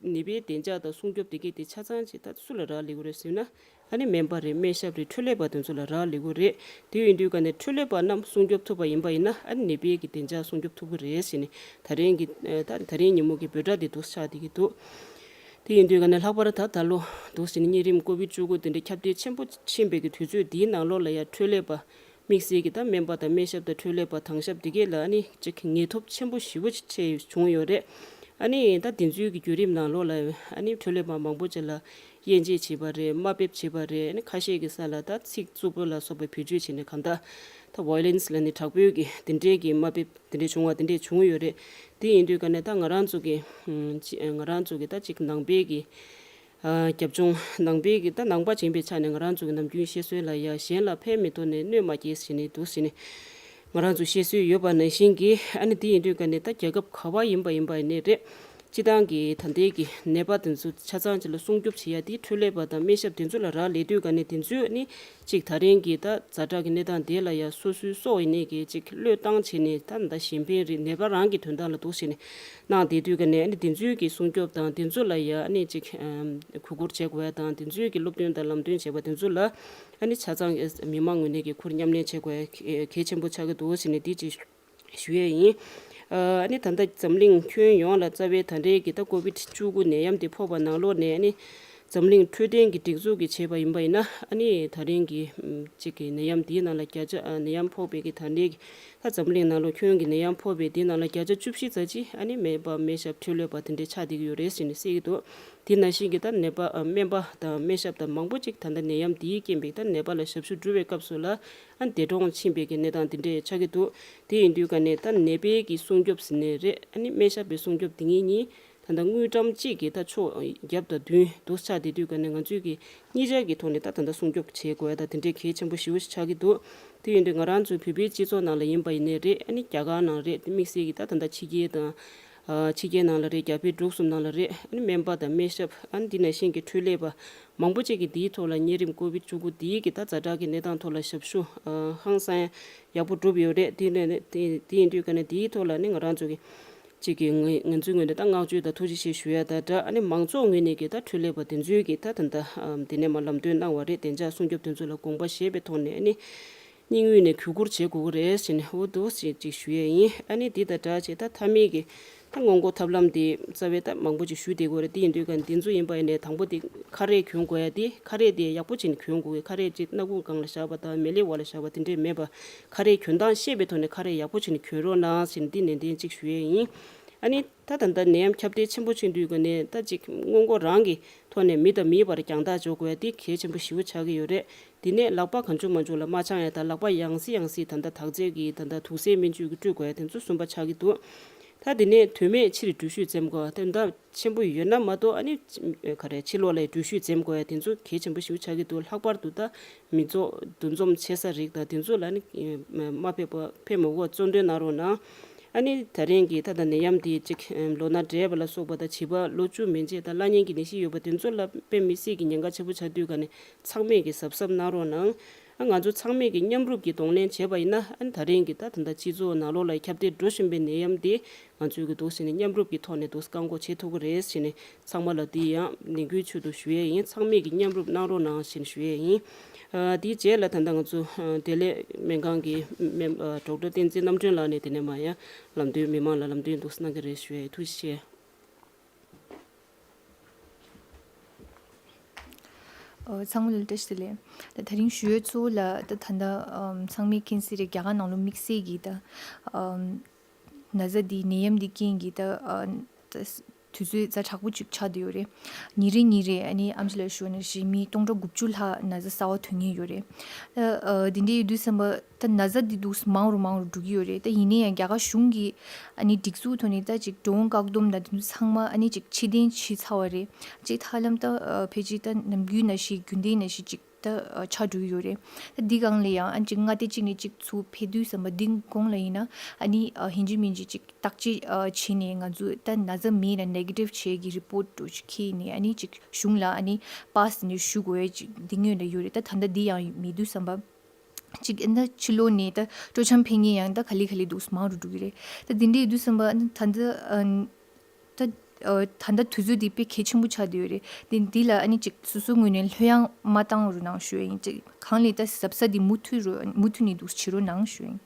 ནད་པའི་བདེ་འཇགས་དང་སྲུང་སྐྱོབ་དེ་གས་དེ་ཆ་ཚང་ཅིག་ད་སུ་ལ་རག་ལས་ཀྱི་རེད་ཟེར་ན། ཨ་ནི་སྨན་པ་རེད། སྨན་ཞབས་རེད། འཕྲོད་ལས་པ་དེ་ཚོ་ལ་རག་ལས་ཀྱི་རེད། དེ་ཡིན་དུས་ག་ནས་འཕྲོད་ལས་པ་རྣམས་སྲུང་སྐྱོབ་ཐུབ་པ་ཡིན་པ་ཡིན་ན་ཨ་ནི་ནད་པའི་གི་བདེ་འཇགས་སྲུང་སྐྱོབ་ཐུབ་ཀྱི་རེད་ཟེར་ནས་ད་རིང་གི་ད་ད་རིང་ཉིན་མོ་གི་འབོད་སྒྲ་དེ་འདུག་ཆགས་བསྡད་ཀྱི་འདུག་དེ་ཡིན་དུས་ག་ནས་ལྷག་པར་ད་ད་ལོ་འདུག་ཟེར་ནས་གཉན་རིམས་ཀོ་བིད་བཅུ་དགུ་དེ་འདྲ་ཁྱབ་གདལ་ཆེན་པོ་ཕྱིན་པའི་གི་དུས་ཚོད་འདིའི་ནང་ལོགས་ལ་ཡང་འཕྲོད་ལས་པ་དམིགས་བསལ་གྱི་ད་སྨན་པ་དང་སྨན་ཞབས་དང་འཕྲོད་ལས་པ་དྭང་ཞབས་འདི་གས་ལ་ཨ་ནི་ཅིག་ངལ་དུབ་ཆེན་པོ་ཞེ་པོ་ཅིག་ཆེ་བྱུང་ཡོད་རེད། ཨ་ནི་ད་དེ་ཚོའི་གི་བརྒྱུད་རིམ་ནང་ལོགས་ལ་ཨ་ནི་འཕྲོད་ལས་པ་མང་པོ་ཅིག་ལ་དབྱེ་འབྱེད་བྱས་པ་རེད། དམའ་འབེབས་བྱས་པ་རེད། ཨ་ནི་ཁ་ཤས་ཀྱི་ས་ལ་ད་ཚིག་རྩུབ་པོ་ལ་སོགས་པའི་བེད་སྤྱོད་བྱས་ནས་གང་ལྟར་ད་ཝའི་ལེན་སི་ལབ་ནས་དྲག་པོའི་གི་དེ་འདྲའི་གི་དམའ་འབེབས་དེ་འདྲའི་བྱུང་བ་དེ་འདྲའི་བྱུང་ཡོད་རེད། དེ་ཡིན་དུས་ག་ནས་ད་ང་རང་ཚོ་གི་ཨམ་ཅི་ང་རང་ཚོ་གི་ད་ཅིག་ནང་པའི་གི་ཨ་རྒྱབ་ལྗོངས་ནང་པའི་གི་ད་ནང་པ་ཡིན་པའི་ཆ་ནས་ང་རང་ཚོ་གི་ནམ་རྒྱུན་བཤད་སྲོལ་ལ་ཡ་གཞན་ལ་ཕན་མི་ཐོགས་ནས་གནོད་མ་སྐྱེལ་ཟེར་ནས་འདུག་ཟེར་ནས་ང་རང་ཚོ་བཤད་སྲོལ་ཡོད་པ་ནང་བཞིན་གི་ཨ་ནི་དེ་ཡིན་དུས་ག་ནས་ད་རྒྱལ་ཁབ་ག་བ་ཡིན་པ་ཡིན་པ་ཡིན་ནའི་རེད། སྤྱི་བཏང་གི་ད་ལྟའི་གི་ནད་པ་དེ་ཚོ་ཆ་ཚང་ཅིག་ལ་སྲུང་སྐྱོབ་བྱེད་ཡ་དེ་འཕྲོད་ལས་པ་དང་སྨན་ཞབས་དེ་ཚོ་ལ་རག་ལས་དུས་ག་ནས་དེ་ཚོས་ཨ་ནི་གཅིག་ད་རིང་གི་ད་ཛ་དྲག་གི་གནས་སྟངས་དེ་ལ་ཡ་སོ་སོའི་སྲོག་ཡིན་ནའི་གི་གཅིག་བློས་བཏང་བྱས་ནས་ད་ད་གཞན་ཕན་རེད། ནད་པ་རང་གི་དོན་དག་ལ་འདུག་བྱས་ནས་གནང་བསྡད་དུས་ག་ནས་ཨ་ནི་དེ་ཚོའི་གི་སྲུང་སྐྱོབ་དང་དེ་ཚོ་ལ་ཡ་ཨ་ནི་གཅིག་ཨམ་གུས་བཀུར་བྱེད་དགོས་ཡ་དང་དེ་ཚོའི་གི་སློབ་སྟོན་དང་ལམ་སྟོན་བྱས་པ་དེ་ཚོ་ལ་ཨ་ནི་ཆ་ཚང་གི་མི་མང་ངོས་ནས་གི་ཁུར་མཉམ་ལེན་བྱེད་དགོས་ཡ་གལ་ཆེན་པོ་ཆགས་ཀྱི་འདུག་བྱས་ནས་དེ་གཅིག་ཞུ་ཡས་ཡིན། ཨ་ནི་ད་ལྟ་འཛམ་གླིང་ཁྱོན་ཡོངས་ལ་རྩ་བའི་ད་རེས་ཀྱི་ད་ཀོ་བིད་བཅུ་དགུ་ནད་ཡམས་དེ་ཕོག་པ་ནང་ལོགས་ནས་ཨ་ནི་ འཛམ་གླིང་འཕྲོད་བསྟེན་གྱི་སྒྲིག་འཛུགས་ཀྱིས་བྱས་པ་ཡིན་པ་ཡིན་ན། ཨ་ནི་ད་རིང་གི་ཨམ་གཅིག་གི་ནད་ཡམས་འདིའི་ནང་ལ་བརྒྱ་ཆ་ཨ་ནད་ཡམས་ཕོག་པའི་གི་ད་ལྟའི་གི་ད་འཛམ་གླིང་ནང་ལོ་ཁྱོན་གྱི་ནད་ཡམས་ཕོག་པའི་འདིའི་ནང་ལ་བརྒྱ་ཆ་བཅུ་བཞི་ཙམ་ཅིག་ཨ་ནི་སྨན་པ་སྨན་ཞབས་འཕྲོད་ལས་པ་དེ་འདྲའི་ཆགས་བསྡད་ཀྱི་ཡོད་རེད་ཟེར་ནས་གསལ་གྱི་འདུག་དེ་ནང་བཞིན་གྱི་ད་ནད་པ་ཨ་སྨན་པ་དང་སྨན་ཞབས་དང་མང་པོ་ཅིག་ད་ལྟ་ནད་ཡམས་འདིའི་རྐྱེན་པས་ད་ནད་པ་ལ་ཞབས་ཞུ་སྒྲུབ་པའི་སྐབས་སུ་ལ་ཨ་ནི་འདས་གྲོངས་ཕྱིན་པའི་གི་གནས་སྟངས་དེ་འདྲས་ཆགས་ཀྱི་འདུག་དེ་ཡིན་དུས་ཀ་ནས་ད་ནད་པའི་གི་སྲུང་སྐྱོབ་ཟེར་ནའི་རེད། ཨ་ནི་སྨན་ཞབས་པའི་སྲུང་སྐྱོབ་དེ་གཉིས་གཉིས་ད་ལྟ་དངུལ་ཀྲམ་གཅིག་གིས་ད་ཕྱོགས་བརྒྱད་དང་བདུན་དུ་ཆགས་བསྡད་དུས་ཀ་ནས་ང་ཚོས་ཀྱི་གཉིས་ཆར་གྱི་ཐོག་ནས་ད་ད་ལྟ་སྲུང་སྐྱོབ་བྱེད་དགོས་ཡ་ད་དེ་འདྲའི་གལ་ཆེན་པོ་ཞེ་པོ་ཞིག་ཆགས་ཀྱི་འདུག་དེ་ཡིན་དུས་ང་རང་ཚོའི་བོད་པའི་སྤྱི་ཚོགས་ནང་ལ་ཡིན་པ་ཡིན་ནའི་རེད། ཨ་ནི་རྒྱ་གར་ནང་རེད། དེ་དམིགས་བསལ་གྱི་ད་ད་ལྟ་ཕྱི་རྒྱལ་དང་ཨ་ཕྱི་རྒྱལ་ནང་ལ་རེད། རྒྱ་བལ་འབྲུག་གསུམ་ནང་ལ་རེད། ཨ་ནི་སྨན་པ་དང་སྨན་ཞབས་ཨ་ནི་འདི་ནང་བཞིན་གྱི་འཕྲོད་ལས་པ་མང་པོ་ཅིག་གིས་འདིའི་ཐོག་ལ་གཉན་རིམས་ཀོ་བིད་བཅུ་དགུ་འདིའི་གི་ད་ཛ་དྲག་གི་གནས་སྟངས་ཐོག་ལ་ཞབས་ཞུ་ཨ་ཧང་སང་ཡག་པོ་བསྒྲུབས་ཡོད་རེད། དེ་ནས་དེ་དེ་ཡིན་དུས་ཀ་ནས་དེའི་ཐོག་ལ་ནི་ང་རང་ཚོ་གི་གཅིག་གི་ང་ང་ཚོའི་ངོས་ནས་ད་བསྔགས་བརྗོད་དང་ཐུགས་རྗེ་ཆེ་ཞུ་ཡ་དང་སྦྲགས། ཨ་ནི་མང་ཚོགས་ངོས་ནས་ཀྱི་ད་འཕྲོད་ལས་པ་དེ་ཚོས་ཀྱི་ད་ད་ལྟ་ཨམ་དེ་ནས་མ་ལམ་སྟོན་གནང་བ་རེད། བདེ་འཇགས་སྲུང་སྐྱོབ་དེ་ཚོ་ལ་དགོངས་པ་བཞེས་པའི་ཐོག་ནས་ཨ་ནི་སྙིང་དབུས་ནས་གུས་བཀུར་བྱེད་དགོས་ཀྱི་རེད་ཟེར་ནས་འོ་འདུག་ཟེར་ཅིག་ཞུ་ཡས་ཡིན། ཨ་ནི་འདི་དང་སྦྲགས་བྱས་ད་མཐའ་མའི་གི་ད་སྔོན་འགོག་ཐབས་ལམ་དེ་རྩ་བའི་ད་མང་པོ་ཅིག་ཞུས་བསྡད་དགོས་རེད། དེ་ཡིན་དུས་ཀ་འདི་ཚོ་ཡིན་པ་ཡིན་ནའི་དང་པོ་དེ་ཁ་རས་གྱོན་དགོས་ཡ་དེ་ཁ་རས་དེ་ཡག་པོ་བྱས་ནས་གྱོན་དགོས་གི་ཁ་རས་ཅིག་སྣ་ཁུང་སྒང་ལ་བཞག་པ་དང་མེ་ལེ་བ་ལ་བཞག་པ་དེ་འདྲས་མེད་པ་ཁ་རས་གྱོན་སྟངས་ཤེས་པའི་ཐོག་ནས་ཁ་རས་ཡག་པོ་བྱས་ནས་གྱོན་རོགས་གནང་ཟེར་ནས་འདི་ནན་ཏན་ཅིག་ཞུ་ཡས་ཡིན། ཨ་ནི་ད་ད་ལྟ་ནད་ཡམས་ཁྱབ་གདལ་ཆེན་པོ་ཕྱིན་དུས་ཀ་ནས་ད་ཅིག་སྔོན་འགོག་རང་གི་ཐོག་ནས་མི་དང་མིའི་བར་རྒྱང་ཐག་འཇོག་དགོས་ཡ་དེ་གལ་ཆེན་པོ་ཞེ་པོ་ཆགས་ཀྱི་ཡོད་རེད། དེ་ནས་ལག་པ་གང་བྱུང་མང་བྱུང་ལ་མ་འཆང་ཡ་དང་ལག་པ་ཡང་སེ་ཡང་སེ་ད་ལྟ་དག་ཚད་ཀྱི་ད་ལྟ་དུག་སེལ་སྨན་བཅོས་ཀྱི་བཀྲུ་དགོས་ཡ་དེ་ཚོ་གསུམ་པ་ཆགས་ཀྱི་འདུག་ད་དེ་ནས་དོན་མེད་ཕྱིར་འགྲུལ་བཞུད་འཛེམ་དགོས་ཡ་དེ་འདྲ་ཆེན་པོ་ཡོད་ན་མ་གཏོགས་ཨ་ནི་ག་རེ་ཕྱི་ལོགས་ལ་འགྲུལ་བཞུད་འཛེམ་དགོས་ཡ་དེ་ཚོ་གལ་ཆེན་པོ་ཞེ་པོ་ཆགས་ཀྱི་འདུག་ལྷག་པར་དུ་ད་མི་ཚོགས་འདུ་འཛོམས་ཆེ་ས་རིགས་དང་དེ་ཚོ་ལ་ནི་མ་ཕེབས་པ་ཕེབས་མ་དགོས་པ་གཙོ་འདོན་གནང་རོགས་གནང་། ཨ་ནི་ད་རིང་གི་ད་ལྟ་ནད་ཡམས་འདི་གཅིག་ལོ་ན་བགྲེས་པ་ལ་སོགས་པ་དང་བྱིས་པ་ལོ་བཅུ་མན་ཆད་དང་བླ་གཉན་གྱི་ནད་གཞི་ཡོད་པ་དེ་ཚོ་ལ་དཔེ་མི་སྲིད་ཀྱི་ཉེན་ཁ་ཆེན་པོ་ཆགས་དུས་ག་ནས་ཚང་མས་ཀྱི་གཟབ་གཟབ་གནང་རོགས་གནང་། ཨ་ང་ཚོ་ཚང་མས་ཀྱི་མཉམ་རུབ་ཀྱི་གདོང་ལེན་བྱས་པ་ཡིན་ན་ཨ་ནི་ད་རིང་གི་ད་ད་ལྟ་སྤྱི་ཚོགས་ནང་ལོགས་ལ་ཁྱབ་གདལ་འགྲོ་བཞིན་པའི་ནད་ཡམས་འདི་ང་ཚོས་ཀྱི་འདུག་ཟེར་ནས་མཉམ་རུབ་ཀྱི་ཐོག་ནས་འདུག་བཀག་འགོག་བྱེད་ཐུབ་ཀྱི་རེད་ཟེར་ནས་ཚང་མ་ལ་འདི་ཡང་ནན་སྐུལ་ཚུལ་དུ་ཞུ་ཡས་ཡིན། ཚང་མས་ཀྱི་མཉམ་རུབ་གནང་རོགས་གནང་ཞེས་ཞུ་ཡས་ཡིན། ཨ་དེའི་རྗེས་ལ་ད་ལྟ་ང་ཚོ་ཨ་བདེ་ལེགས་སྨན་ཁང་གི་སྨན་ཨ་ཌོག་ཊར་བསྟན་འཛིན་རྣམ་གྲོལ་ལགས་ནས་དེ་ནས་མ་ཡང་ལམ་སྟོན་མི་མང་ལ་ལམ་སྟོན་འདུག་གནང་གི་རེད་ཞུ་ཡས་ཡིན། ཐུགས་རྗེ་ཆེ། ཨ་ཚང་མ་ལ་བཀྲ་ཤིས་བདེ་ལེགས། ད་དེ་རིང་ཞུ་ཡས་གཙོ་བོ་ལ་ད་ད་ལྟ་ཨམ་ཚང་མས་མཁྱེན་གསལ་རེད། རྒྱ་གར་ནང་ལོགས་དམིགས་བསལ་གྱི་ད་ཨམ་ན་ཚ་འདི་ནད་ཡམས་འདི་རྐྱེན་གྱིས་ད་ཨ་ད་དུས་ཚོད་ཛ་དྲག་པོ་ཅིག་ཆགས་བསྡད་ཡོད་རེད། ཉིན་རེ་ཉིན་རེ་ཨ་ནི་ཨེམ་ཆི་ལ་ཞུ་ན་ཞིག་མི་སྟོང་ཕྲག་དགུ་བཅུ་ལྷག་ན་ཚ་གསར་པ་ཐོན་མཁན་ཡོད་རེད། ད་ཨ་འདི་འདྲ་ཡོད་དུས་ཙམ་པ་ད་ན་ཚ་འདི་འདུག་མང་རུ་མང་རུ་འགྲོ་གི་ཡོད་རེད། ད་ཡིན་ན་ཡང་རྒྱ་གར་གཞུང་གིས་ཨ་ནི་སྒྲིག་འཛུགས་ཐོག་ནས་ད་ཅིག་འགྲོ་འོང་བཀག་སྡོམ་དང་དེ་ཚོ་ཚང་མ་ཨ་ནི་ཅིག་ཕྱིར་འཐེན་བྱས་ཚར་བ་རེད། ཅིག་ད་ཧ་ལམ་ད་ཨ་ཕལ་ཆེར་ད་ནམ་རྒྱུན་ནང་བཞིན་རྒྱུན་ལྡན་ནང་བཞིན་ཅིག་ད་ཨ་ཆགས་འགྲོ་གི་ཡོད་རེད། ད་འདི་སྒང་ལ་ཡང་ཨ་ཅིག་མངའ་སྡེ་གཅིག་ནས་གཅིག་ཚུར་ཕེབས་དུས་ཙམ་པ་འདི་གོང་ལ་ཡིན་ན་ཨ་ནི་ཨ་ཡིན་གཅིག་མིན་གཅིག་ཅིག་བརྟག་དཔྱད་ཨ་བྱས་ནས་ང་ཚོ་ད་ན་ཚ་མེད་ན་ནེ་གེ་ཊིབ་བྱས་ཀྱི་རི་པོཊ་འདྲ་ཅིག་ཁྱེར་ནས་ཨ་ནི་ཅིག་གཞུང་ལ་ཨ་ནི་པཱ་སི་ནས་ཞུ་དགོས་ཡས་ཅིག་འདི་སྔོན་ལ་ཡོད་རེད། ད་ད་ལྟ་འདི་ཡང་མེད་དུས་ཙམ་པ་ཅིག་ཨ་ད་ཕྱི་ལོགས་ནས་ད་སྤྲོ་འཆམ་ཕེབས་མཁན་ཡང་ད་ག་ལེ་ག་ལེ་འདུག་མང་རུ་འགྲོ་གི་རེད། ད་འདི་འདྲ་ཡོད་དུས་ཙམ་པ་ཨ་ནི་ད་ལྟ་ཨ་ད་ཨ་ད་ལྟ་དུས་ཚོད་འདི་དཔེ་གལ་ཆེན་པོ་ཆགས་བསྡད་ཡོད་རེད། དེ་འདི་ལ་ཨ་ནི་ཅིག་སོ་སོའི་ངོས་ནས་ལྷོད་ཡངས་མ་བཏང་རོགས་གནང་ཞུ་ཡ་ཡིན། ཅིག་གང་ལས་ད་གཟབ་གཟབ་འདི་མུ་མཐུད་རུ་མུ་མཐུད་ནས་འདུག་བྱེད་རོགས་གནང་ཞུ་ཡ་ཡིན།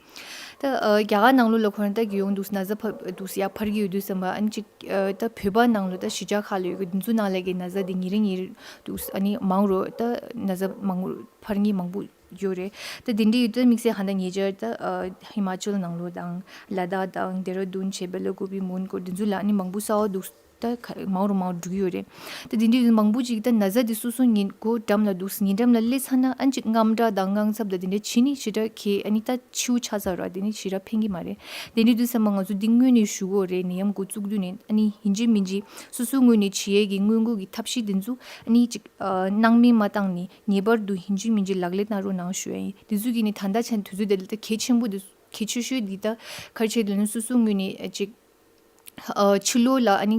ད་ཨ་རྒྱ་གར་ནང་ལོགས་ལ་ཁོ་རང་ད་གི་ཡོང་འདུག་ན་ཚ་ཕར་འདུག་ཡར་འཕར་གྱི་ཡོད་དུས་ཙམ་པ་ཨ་ནི་ཅིག་ཨ་ད་བོད་པ་ནང་ལོགས་ད་གཞིས་ཆགས་ཁག་ལ་ཡོད་གི་འདི་ཚོ་ནང་ལ་གི་ན་ཚ་འདི་ཉིན་རེ་ཉིན་རེ་འདུག་ཨ་ནི་མང་རུ་ད་ན་ཚ་མང་རུ་འཕར་མཁན་མང་པོ་ཡོད་རེད། ད་དེ་འདྲ་ཡོད་དུས་དམིགས་བསལ་ཧ་ད་ཉེ་ཆར་ད་ཨ་ཧི་མ་ཅལ་ནང་ལོགས་དང་ལ་དྭགས་དང་ཌེ་ར་ཌུན་བྱས་པ་ལ་གོ་བི་མོན་གྷོ་འདི་ཚོ་ལ་ཨ་ནི་མང་པོ་གསར་པ་འདུག་ད་ག་མང་རུ་མང་རུ་འགྲོ་གི་ཡོད་རེད། ད་དེ་འདྲ་ཡོད་དུས་མང་པོ་ཅིག་ད་ན་ཚ་འདི་སོ་སོ་ཉིན་གོ་འགྲམ་ལ་འདུག་ཉིན་འགྲམ་ལ་སླེབས་ཚར་ན་ཨ་ཅིག་དངངས་སྐྲག་དང་དངངས་འཚབ་དང་དེ་འདྲ་བྱེད་ནི་ཞེ་དྲག་གི་ཨ་ནི་ད་འཕྱི་པོ་ཆགས་ཚར་ར་དེ་ནི་ཞེ་དྲག་ཕན་གི་མ་རེད། དེ་འདྲ་ཡོད་དུས་ཙམ་པ་ང་ཚོ་འདི་སྔོན་ནས་ཞུ་གི་ཡོད་རེད། ནད་ཡམས་འགོ་བཙུགས་དུས་ནས་ཨ་ནི་ཡིན་གཅིག་མིན་གཅིག་སོ་སོའི་ངོས་ནས་བྱེད་ཡས་ཀྱི་སྔོན་འགོག་གི་ཐབས་ཤེས་འདི་ཚོ་ཨ་ནི་ཅིག་ཨ་སྣང་མེད་མ་བཏང་ནས་ངེས་པར་དུ་ཡིན་གཅིག་མིན་གཅིག་ལག་ལེན་བསྟར་རོགས་གནང་ཞུ་ཡ་ཡིན། དེ་ཚོ་གི་ནི་ད་ལྟ་ཆ་ནས་དུས་ཚོད་དེ་ལ་ད་གལ་ཆེན་པོ་འདི་གལ་ཆེ་ཤོས་འདི་ད་ག་རེ་བྱས་ལབ་ན་སོ་སོའི་ངོས་ནས་ཅིག་ཨ་ཕྱི་ལོགས་ལ་ཨ་ནི་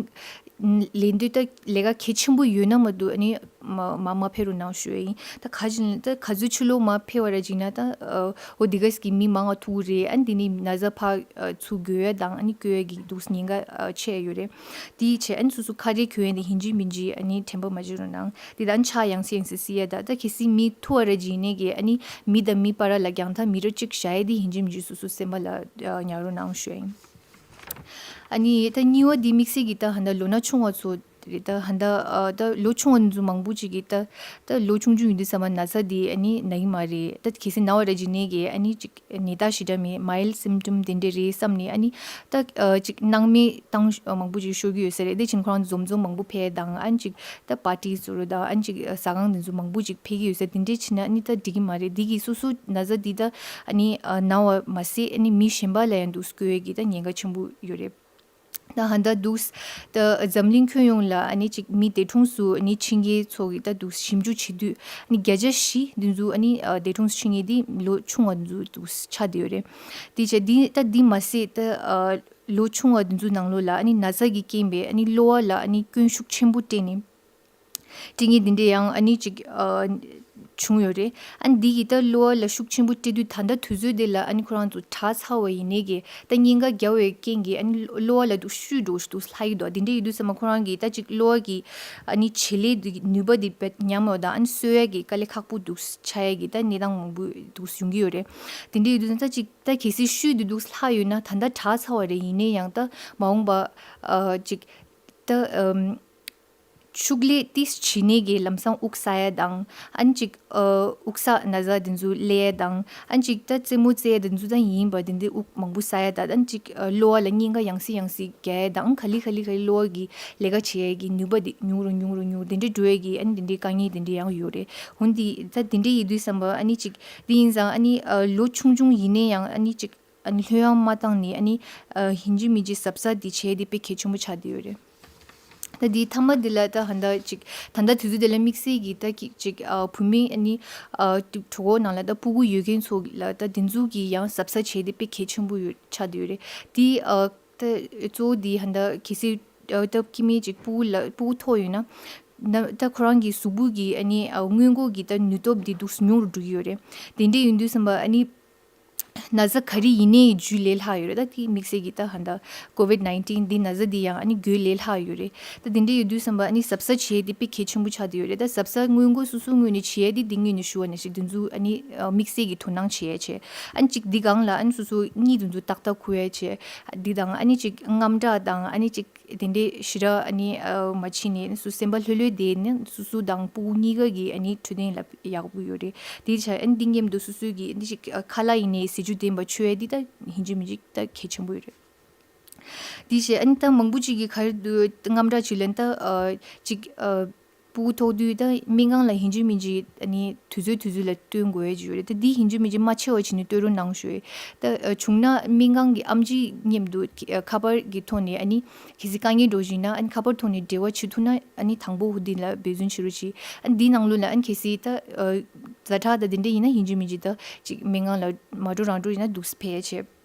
ལེན་དུས་ད་ལས་ཀ་གལ་ཆེན་པོ་ཡོད་ན་མ་གཏོགས་ཨ་ནི་མ་མ་མ་ཕེབས་རོགས་གནང་ཞུ་ཡ་ཡིན། ད་ག་ཅིག་ད་ག་ཚོད་ཕྱི་ལོགས་མ་ཕེབས་པ་ར་ཅིག་ན་ད་ཨ་འོ་འདི་ག་ཟིག་གི་མི་མང་ང་ཐུག་གི་རེད། ཨ་ནི་དེ་ནི་ན་ཚ་ཕར་ཨ་ཚུར་འགོས་ཡ་དང་ཨ་ནི་འགོས་ཡ་གི་འདུག་ཉེན་ཁ་ཨ་ཆེ་ཡ་ཡོད་རེད། དེའི་ཆེད་ཨ་ནི་སོ་སོ་ཁ་རས་གྱོན་ཡ་དེ་ཡིན་གཅིག་མིན་གཅིག་ཨ་ནི་དྲན་པ་མ་བརྗེད་རོགས་གནང་། དེ་ད་ཨ་ནི་ཕྱག་ཡང་སེ་ཡང་སེ་བསིལ་ཡ་ད་ད་གལ་སྲིད་མི་ཐུག་པ་ར་ཅིག་ཡིན་ནའི་གི་ཨ་ནི་མི་དང་མི་བར་ལ་རྒྱང་ཐག་མི་ཊར་གཅིག་བཞག་ཡ་དེ་ཡིན་གཅིག་མིན་གཅིག་སོ་སོ་སེམས་པ་ལ་ཨ་ཉར་རོགས་གནང་ཞུ་ཡ་ཡིན། ཨ་ནི་ད་གཉིས་པ་འདི་དམིགས་བསལ་གྱི་ད་ཧ་ད་ལོ་ན་ཆུང་བ་ཚོ་ རེད། ད་ཧ་ད་ཨ་ད་ལོ་ཆུང་བ་འདི་ཚོ་མང་པོ་ཅིག་གིས་ད་ད་ལོ་ཆུང་ཆུང་ཡིན་དུས་ཙམ་པ་ན་ཚ་འདི་ཨ་ནི་ན་གི་མ་རེད། ད་གལ་སྲིད་ན་བ་ར་ཅིག་ནས་གི་ཨ་ནི་ཅིག་ནད་རྟགས་ཞེ་དྲག་མེད། མའིལ་སིམ་ཊམ་དེ་འདྲས་རེད་བསམ་ནས་ཨ་ནི་ད་ཨ་ཅིག་སྣང་མེད་བཏང་ཨ་མང་པོ་ཅིག་ཤོར་གི་ཡོད་ས་རེད། དེ་ཕྱིན་ཁོ་རང་འཛོམས་འཛོམས་མང་པོ་ཕེབས་དང་ཨ་ནི་ཅིག་ད་པར་ཊི་བཟོ་རོགས་དང་ཨ་ནི་ཅིག་ཟ་ཁང་དེ་ཚོ་མང་པོ་ཅིག་ཕེབས་ཀྱི་ཡོད་ས་དེ་འདྲས་ཕྱིན་ན་ཨ་ནི་ད་འགྲིག་གི་མ་རེད། དེ་གི་སོ་སོ་ན་ཚ་འདི་ད་ཨ་ནི་ཨ་ན་བ་མ་ཟད་ཨ་ནི་མི་གཞན་པ་ལ་ཡང་འདུག་སྐྱེ་ཡས་ཀྱི་ད་ཉེན་ཁ་ཆེན་པོ་ཡོད་རེད། ད་ཧ་ད་འདུག་ད་འཛམ་གླིང་ཁྱོན་ཡོངས་ལ་ཨ་ནི་ཅིག་མི་འདས་གྲོངས་སུ་ཨ་ནི་ཕྱིན་མཁན་ཚོ་གི་ད་འདུག་ཞིབ་འཇུག་བྱེད་དུས་ཨ་ནི་བརྒྱ་ཆ་བཞི་འདི་ཚོ་ཨ་ནི་ཨ་འདས་གྲོངས་སུ་ཕྱིན་མཁན་འདི་ལོ་ཆུང་བ་འདི་ཚོ་འདུག་ཆགས་བསྡད་ཡོད་རེད། དེ་བྱས་འདི་ད་འདི་མ་ཟད་ད་ཨ་ལོ་ཆུང་བ་འདི་ཚོ་ནང་ལོགས་ལ་ཨ་ནི་ན་ཚ་གི་རྐྱེན་པས་ཨ་ནི་གློ་བ་ལ་ཨ་ནི་སྐྱོན་ཤུགས་ཆེན་པོ་སྤྲད་ནས་སྤྲད་མཁན་འདི་འདྲས་ཡང་ཨ་ནི་ཅིག་ཨ་བྱུང་ཡོད་རེད། ཨ་ནི་འདི་གིས་ད་གློ་བ་ལ་ཤུགས་ཆེན་པོ་སྤྲད་དུས་ད་ལྟ་དུས་ཚོད་འདི་ལ་ཨ་ནི་ཁོ་རང་ཚོ་དྲག་ཚར་བ་ཡིན་ནའི་གི་ད་གཉན་ཁ་རྒྱག་པའི་རྐྱེན་གྱིས་ཨ་ནི་གློ་བ་ལ་འདུག་བཤུས་འགྲོ་འདུག་ལྷག་གི་འདུག་དེ་འདྲས་ཡོད་དུས་ཙམ་པ་ཁོ་རང་གིས་ད་ཅིག་གློ་བ་གི་ཨ་ནི་བྱེད་ལས་འདི་ནུས་པ་འདི་བེད་ཉམས་ཡོད་དང་ཨ་ནི་གསོ་ཡ་གི་དཀའ་ལས་ཁག་པོ་འདུག་ཆགས་ཡ་གི་ད་གནས་སྟངས་མང་པོ་འདུག་ཡོང་གི་ཡོད་རེད། དེ་འདྲས་ཡོད་དུས་ཙམ་ད་ཅིག་ད་གལ་སྲིད་བཤུས་འདི་འདུག་ལྷག་ཡོད་ན་ད་ལྟ་དྲག་ཚར་བ་རེད། ཡིན་ནའི་ཡང་ད་མ་འོངས་པ་ཨ་ཅིག་ད་ཨམ། ཕྱུགས་ལས་ཏིས་བྱེད་ནས་གི་ལམ་སང་དབུགས་ས་ཡ་དང་ཨ་ནི་ཅིག་ཨ་དབུགས་ས་ན་ཚ་དེ་ཚོ་སླེབས་ཡ་དང་ཨ་ནི་ཅིག་ད་རྩེད་མོ་རྩེ་ཡ་དེ་ཚོ་ད་ཡིན་པ་དེ་འདི་དབུགས་མང་པོ་ས་ཡ་དང་ཨ་ནི་ཅིག་ཨ་གློ་བ་ལ་གཉན་ཁ་ཡང་སེ་ཡང་སེ་རྒྱག་ཡ་དང་ག་ལེ་ག་ལེ་ག་ལེ་གློ་བ་གི་ལས་ཀ་བྱེད་ཡ་གི་ནུས་པ་དེ་ཉུང་རུ་ཉུང་རུ་ཉུང་རུ་དེ་འདྲའི་འགྲོ་ཡ་གི་ཨ་ནི་དེ་འདྲའི་དཀའ་ངལ་དེ་འདྲའི་ཡང་ཡོད་རེད། འོན་ཏེ་ད་དེ་འདྲའི་ཡིན་དུས་ཙམ་པ་ཨ་ནི་ཅིག་དེ་ཡིན་ཙང་ཨ་ནི་ཨ་ལོ་ཆུང་ཆུང་ཡིན་ནའི་ཡང་ཨ་ནི་ཅིག་ཨ་ནི་ལྷོད་ཡངས་མ་བཏང་ནས་ཨ་ནི་ཨ་ཡིན་གཅིག་མིན་གཅིག་གཟབ་གཟབ་འདི་བྱས་ཏེ་དཔེ་གལ་ཆེན་པོ་ཆགས་བསྡད་ཡོད་རེད། ད་འདི་མཐའ་མ་འདི་ལ་ད་ཧ་ད་ཅིག་ད་ལྟ་དུས་ཚོད་འདི་ལ་དམིགས་བསལ་གྱི་ད་ཀྱི་ཅིག་ཨ་བུད་མེད་ཨ་ནི་ཨ་གྲོད་ཁོག་ནང་ལ་ད་སྤུ་གུ་ཡོད་མཁན་ཚོ་ལ་ད་འདི་ཚོ་གི་ཡང་གཟབ་གཟབ་བྱས་ཏེ་དཔེ་གལ་ཆེན་པོ་ཡོད་ཆགས་བསྡད་ཡོད་རེད། འདི་ཨ་ད་གཙོ་བོ་འདི་ཧ་ད་གལ་སྲིད་ཨ་ད་ཁྱིམ་མི་ཅིག་སྤུ་གུ་ལ་སྤུ་གུ་ཐོག་ཡོད་ན་ན་ད་ཁོ་རང་གི་གཟུགས་པོ་གི་ཨ་ནི་ཨ་སྔོན་འགོག་གི་ད་ནུས་སྟོབས་འདི་འདུག་ཉུང་རུ་འགྲོ་གི་ཡོད་རེད། དེ་འདྲས་ཡིན་དུས་ཙམ་པ་ཨ་ནི། ན་ཚ་ག་རེ་ཡིན་ནའི་རྒྱུ་ལས་ལྷག་ཡོད་རེད། ད་དེ་དམིགས་བསལ་གྱི་ད་ཧ་ད་ཀོ་ཝིད་ནའིན་ཊིན་འདི་ན་ཚ་འདི་ཡང་ཨ་ནི་རྒྱུ་ལས་ལྷག་ཡོད་རེད། ད་དེ་འདྲ་ཡོད་དུས་ཙམ་པ་ཨ་ནི་གཟབ་གཟབ་བྱེད་ཡས་དེ་དཔེ་གལ་ཆེན་པོ་ཆགས་བསྡད་ཡོད་རེད། ད་གཟབ་གཟབ་སྔོན་འགོག་སོ་སོའི་ངོས་ནས་བྱེད་ཡས་དེ་འདི་སྔོན་ནས་ཞུ་བ་ནང་བཞིན་དེ་ཚོ་ཨ་ནི་དམིགས་བསལ་གྱི་དོ་སྣང་བྱེད་ཡས་བྱས། ཨ་ནི་གཅིག་འདི་སྒང་ལ་ཨ་ནི་སོ་སོ་གཉིད་དེ་ཚོ་ཏག་ཏག་ཁུག་ཡས་བྱས། འདི་དང་ཨ་ནི་གཅིག་དངངས་སྐྲག་དང་ཨ་ནི་གཅིག་དེ་འདྲའི་ཞེ་དྲག་ཨ་ནི་ཨ་མ་བྱས་ནས་སོ་སེམས་པ་ལྷོད་ལྷོད་བསྡད་ནས་སོ་སོ་དང་སྤུ་གུ་གཉིས་ཀ་གི་ཨ་ནི་འཕྲོད་བསྟེན་ལ་ཡག་པོ་ཡོད་རེད། དེ་བྱས་ཨ་ནི་འདི་མཉམ་དུ་སོ་སོའི་གི་འདི་ཞིག་ཁ་ལག་ཡིན་ནའི་ཟས་བཅུད་ལྡན་པ་མཆོད་ཡ་འདི་ད་ཡིན་གཅིག་མིན་གཅིག་ད་གལ་ཆེན་པོ་ཡོད་རེད། དེ་བྱས་ཨ་ནི་ད་མང་པོ་ཅིག་གི་ག་རེ་འདུག་དངངས་སྐྲག་བྱེད་ལན་ད་ཅིག་སྤུ་གུ་ཐོག་དུས་ད་སྨན་ཁང་ལ་ཡིན་གཅིག་མིན་གཅིག་ཨ་ནི་དུས་ཚོད་དུས་ཚོད་ལ་སྟོན་དགོས་ཡ་ཅིག་ཡོད་རེད། ད་འདི་ཡིན་གཅིག་མིན་གཅིག་མ་ཆེ་བ་བྱས་ནས་སྟོན་རོགས་གནང་ཞུ་ཡས། ད་བྱུང་ན་སྨན་ཁང་གི་ཨེམ་ཆི་མཉམ་དུ་ཁ་པར་གྱི་ཐོག་ནས་ཨ་ནི་གལ་སྲིད་དཀའ་ངལ་འགྲོ་བཞིན་ན་ཨ་ནི་ཁ་པར་ཐོག་ནས་འབྲེལ་བ་བྱེད་ཐུབ་ན་ཨ་ནི་དང་པོ་འདི་ལ་འབད་བརྩོན་བྱེད་རོགས་གྱིས། ཨ་ནི་འདི་ནང་ལོགས་ལ་ཨ་ནི་གལ་སྲིད་ད་ཛ་དྲག་ད་འདི་འདྲ་ཡིན་ན་ཡིན་གཅིག་མིན་གཅིག་ད་ཅིག་སྨན་ཁང་ལ་མ་འགྲོ་རང་འགྲོ་ཡིན་ན་འདུག་སེ་ཕེབས་ཡ་བྱས།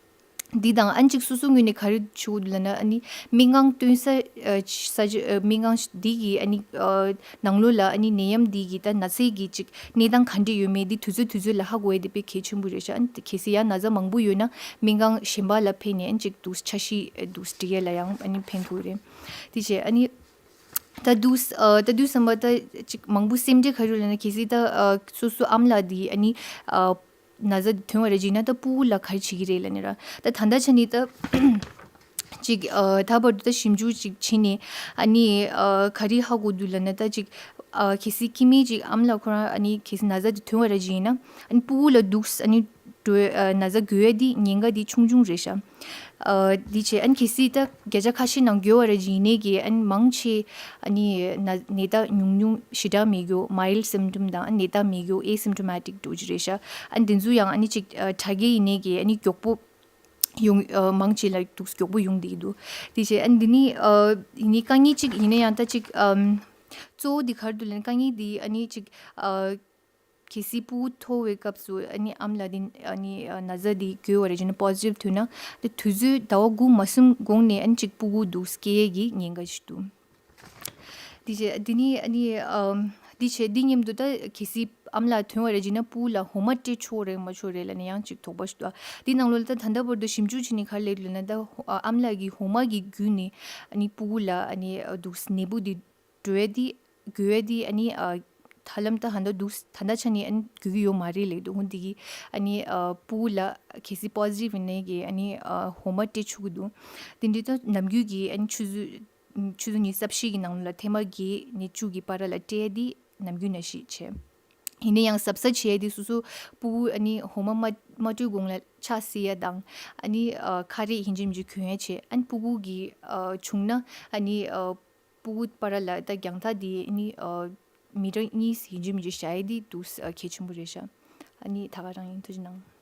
འདི་དང་ཨ་ནི་ཅིག་སོ་སོའི་ངོས་ནས་ག་རེ་བྱེད་དགོས་འདུག་ལབ་ན་ཨ་ནི་སྨན་ཁང་སྟོན་ས་ཨ་ས་ཆ་ཨ་སྨན་ཁང་འདི་གི་ཨ་ནི་ཨ་ནང་ལོགས་ལ་ཨ་ནི་ནད་ཡམས་འདི་གི་ད་ན་ཚའི་གི་ཅིག་གནས་སྟངས་ག་འདྲས་ཡོད་མེད་འདི་དུས་ཚོད་དུས་ཚོད་ལ་ཧ་གོ་ཡ་དེ་དཔེ་གལ་ཆེན་པོ་རེད་ཤག་ཨ་ནི་གལ་སྲིད་ཡང་ན་ཚ་མང་པོ་ཡོད་ན་སྨན་ཁང་གཞན་པ་ལ་ཕེབས་ནས་ཨ་ནི་ཅིག་འདུག་འཆར་གཞི་འདུག་སྒྲིག་ཡ་ལ་ཡང་ཨ་ནི་ཕན་དགོས་རེད། དེ་བྱས་ཨ་ནི་ད་འདུག་ཨ་ད་དུས་བསམ་པ་ད་ཅིག་མང་པོ་སེམས་ཁྲལ་ག་རེ་ཡོད་ལབ་ན་གལ་སྲིད་ད་ཨ་སོ་སོ་ཨ་མ་ལགས་འདི་ཨ་ནི་ཨ། ན་ཚ་འདི་ཐོན་པ་རེད་བྱས་ན་ད་སྤུ་གུ་ལ་ག་རེ་བྱེད་ཀྱི་རེད་ལབ་ནས་ར། ད་ད་ལྟ་ཆ་ནས་ད་ཅིག་ཨ་ད་བར་དུ་ད་ཞིབ་འཇུག་ཅིག་བྱས་ནས་ཨ་ནི་ཨ་ག་རེ་ཧ་གོ་འདུག་ལབ་ན་ད་ཅིག་ཨ་གལ་སྲིད་ཁྱིམ་མི་ཅིག་ཨ་མ་ལགས་ཁོ་རང་ཨ་ནི་གལ་སྲིད་ན་ཚ་འདི་ཐོན་པ་རེད་བྱས་ན་ཨ་ནི་སྤུ་གུ་ལ་འདུག་ཨ་ནི་འགྲོ་ཨ་ན་ཚ་འགོས་ཡ་འདི་ཉེན་ཁ་འདི་ཆུང་ཆུང་རེད་ཤག་ཨ་འདི་བྱས་ཨ་ནི་གལ་སྲིད་ད་བརྒྱ་ཆ་ཁ་ཤས་ནང་འགོས་པ་རེད་བྱས་ནས་ཀྱི་ཨ་ནི་མང་ཆེ་ཨ་ནི་ན་ནད་རྟགས་ཉུང་ཉུང་ཞེ་དྲག་མེད་རྒྱུ་mild symptom དང་ནད་རྟགས་མེད་རྒྱུ་asymptomatic འགྲོ་གི་རེད་ཤག་ཨ་ནི་འདི་ཚོ་ཡང་ཨ་ནི་ཅིག་ཨ་དྲག་སྐྱེད་ཡིན་ནའི་གི་ཨ་ནི་མགྱོགས་པོ་ཡོང་ཨ་མང་ཆེ་ལ་འདུག་མགྱོགས་པོ་ཡོང་བསྡད་ཀྱི་འདུག་དེ་བྱས་ཨ་ནི་འདི་ནི་ཨ་ཡིན་ནའི་དཀའ་ངལ་ཅིག་ཡིན་ན་ཡང་ད་ཅིག་ཨམ་གཙོ་བོ་འདི་ག་རེ་འདུག་ལབ་ན་དཀའ་ངལ་འདི་ཨ་ནི་ཅིག་ཨ་གལ་སྲིད་སྤུ་གུ་མཐོ་བའི་སྐབས་སུ་ཨ་ནི་ཨ་མ་ལགས་འདི་ཨ་ནི་ཨ་ན་ཚ་འདི་འགོས་པ་རེད་བྱས་ན་positive ཐོན་ན་དེ་དུས་ཚོད་ཟླ་བ་དགུ་མ་ཟིན་གོང་ནས་ཨ་ནི་ཅིག་སྤུ་གུ་འདུག་སྐྱེ་ཡས་ཀྱི་ཉེན་ཁ་ཞིག་འདུག་དེ་བྱས་འདི་ནི་ཨ་ནི་ཨམ་འདི་བྱས་འདི་མཉམ་དུ་ད་གལ་སྲིད་ཨ་མ་ལགས་ཐོན་པ་རེད་བྱས་ན་སྤུ་གུ་ལ་འོ་མ་སྤྲད་ཆོག་རེད་མ་ཆོག་རེད་ལབ་ན་ཡང་ཅིག་དོགས་པ་ཞིག་འདུག་འདི་ནང་ལོགས་ལ་ད་ད་ལྟ་བར་དུ་ཞིབ་འཇུག་བྱས་ནས་ག་རེ་སླེབས་འདུག་ལབ་ན་ད་ཨ་མ་ལགས་ཀྱི་འོ་མ་གི་བརྒྱུད་ནས་ཨ་ནི་སྤུ་གུ་ལ་ཨ་ནི་འདུག་ནད་འབུ་འདི་འགྲོ་ཡ་འདི་འགོས་ཡ་འདི་ཨ་ནི་ཨ་ཧ་ལམ་ད་ཧ་ད་འདུག་ད་ལྟ་ཆ་ནས་ཨ་ནི་འགོས་ཀྱི་ཡོད་མ་རེད་ལབ་འདུག་འོ་འདི་གི་ཨ་ནི་ཨ་སྤུ་གུ་ལ་གལ་སྲིད་positive ཡིན་ནའི་གི་ཨ་ནི་ཨ་འོ་མ་སྤྲད་ཆོག་གི་འདུག་དེ་འདྲའི་ད་ནམ་རྒྱུན་གྱི་ཨ་ནི་ཆུ་ཚོད་ ཆུ་ཚོད་ཉི་ཤུ་རྩ་བཞི་གི་ནང་ལ་ཐེངས་མ་བརྒྱད་ནས་བཅུ་གི་བར་ལ་སྤྲད་དེ་ནམ་རྒྱུན་ནང་བཞིན་བྱས། ཡིན་ན་ཡང་གཟབ་གཟབ་བྱས་ཏེ་སོ་སོ་སྤུ་གུ་ཨ་ནི་འོ་མ་མ་མ་སྤྲོད་གོང་ལ་ཕྱག་བསིལ་ཡ་དང་ཨ་ནི་ཨ་ཁ་རས་ཡིན་གཅིག་མིན་གཅིག་གྱོན་ཡ་བྱས། ཨ་ནི་སྤུ་གུ་གི་ཨ་བྱུང་ན་ཨ་ནི་ཨ་སྤུ་གུ་བར་ལ་ད་རྒྱང་ཐག་དེ་ཨ་ནི་ཨ་མི་ཊར་གཉིས་ཡིན་གཅིག་མིན་གཅིག་བཞག་ཡ་དེ་འདུག་ཨ་གལ་ཆེན་པོ་རེད་ཤག་ཨ་ནི་ད་ག་རང་ཡིན། ཐུགས་རྗེ་གནང་།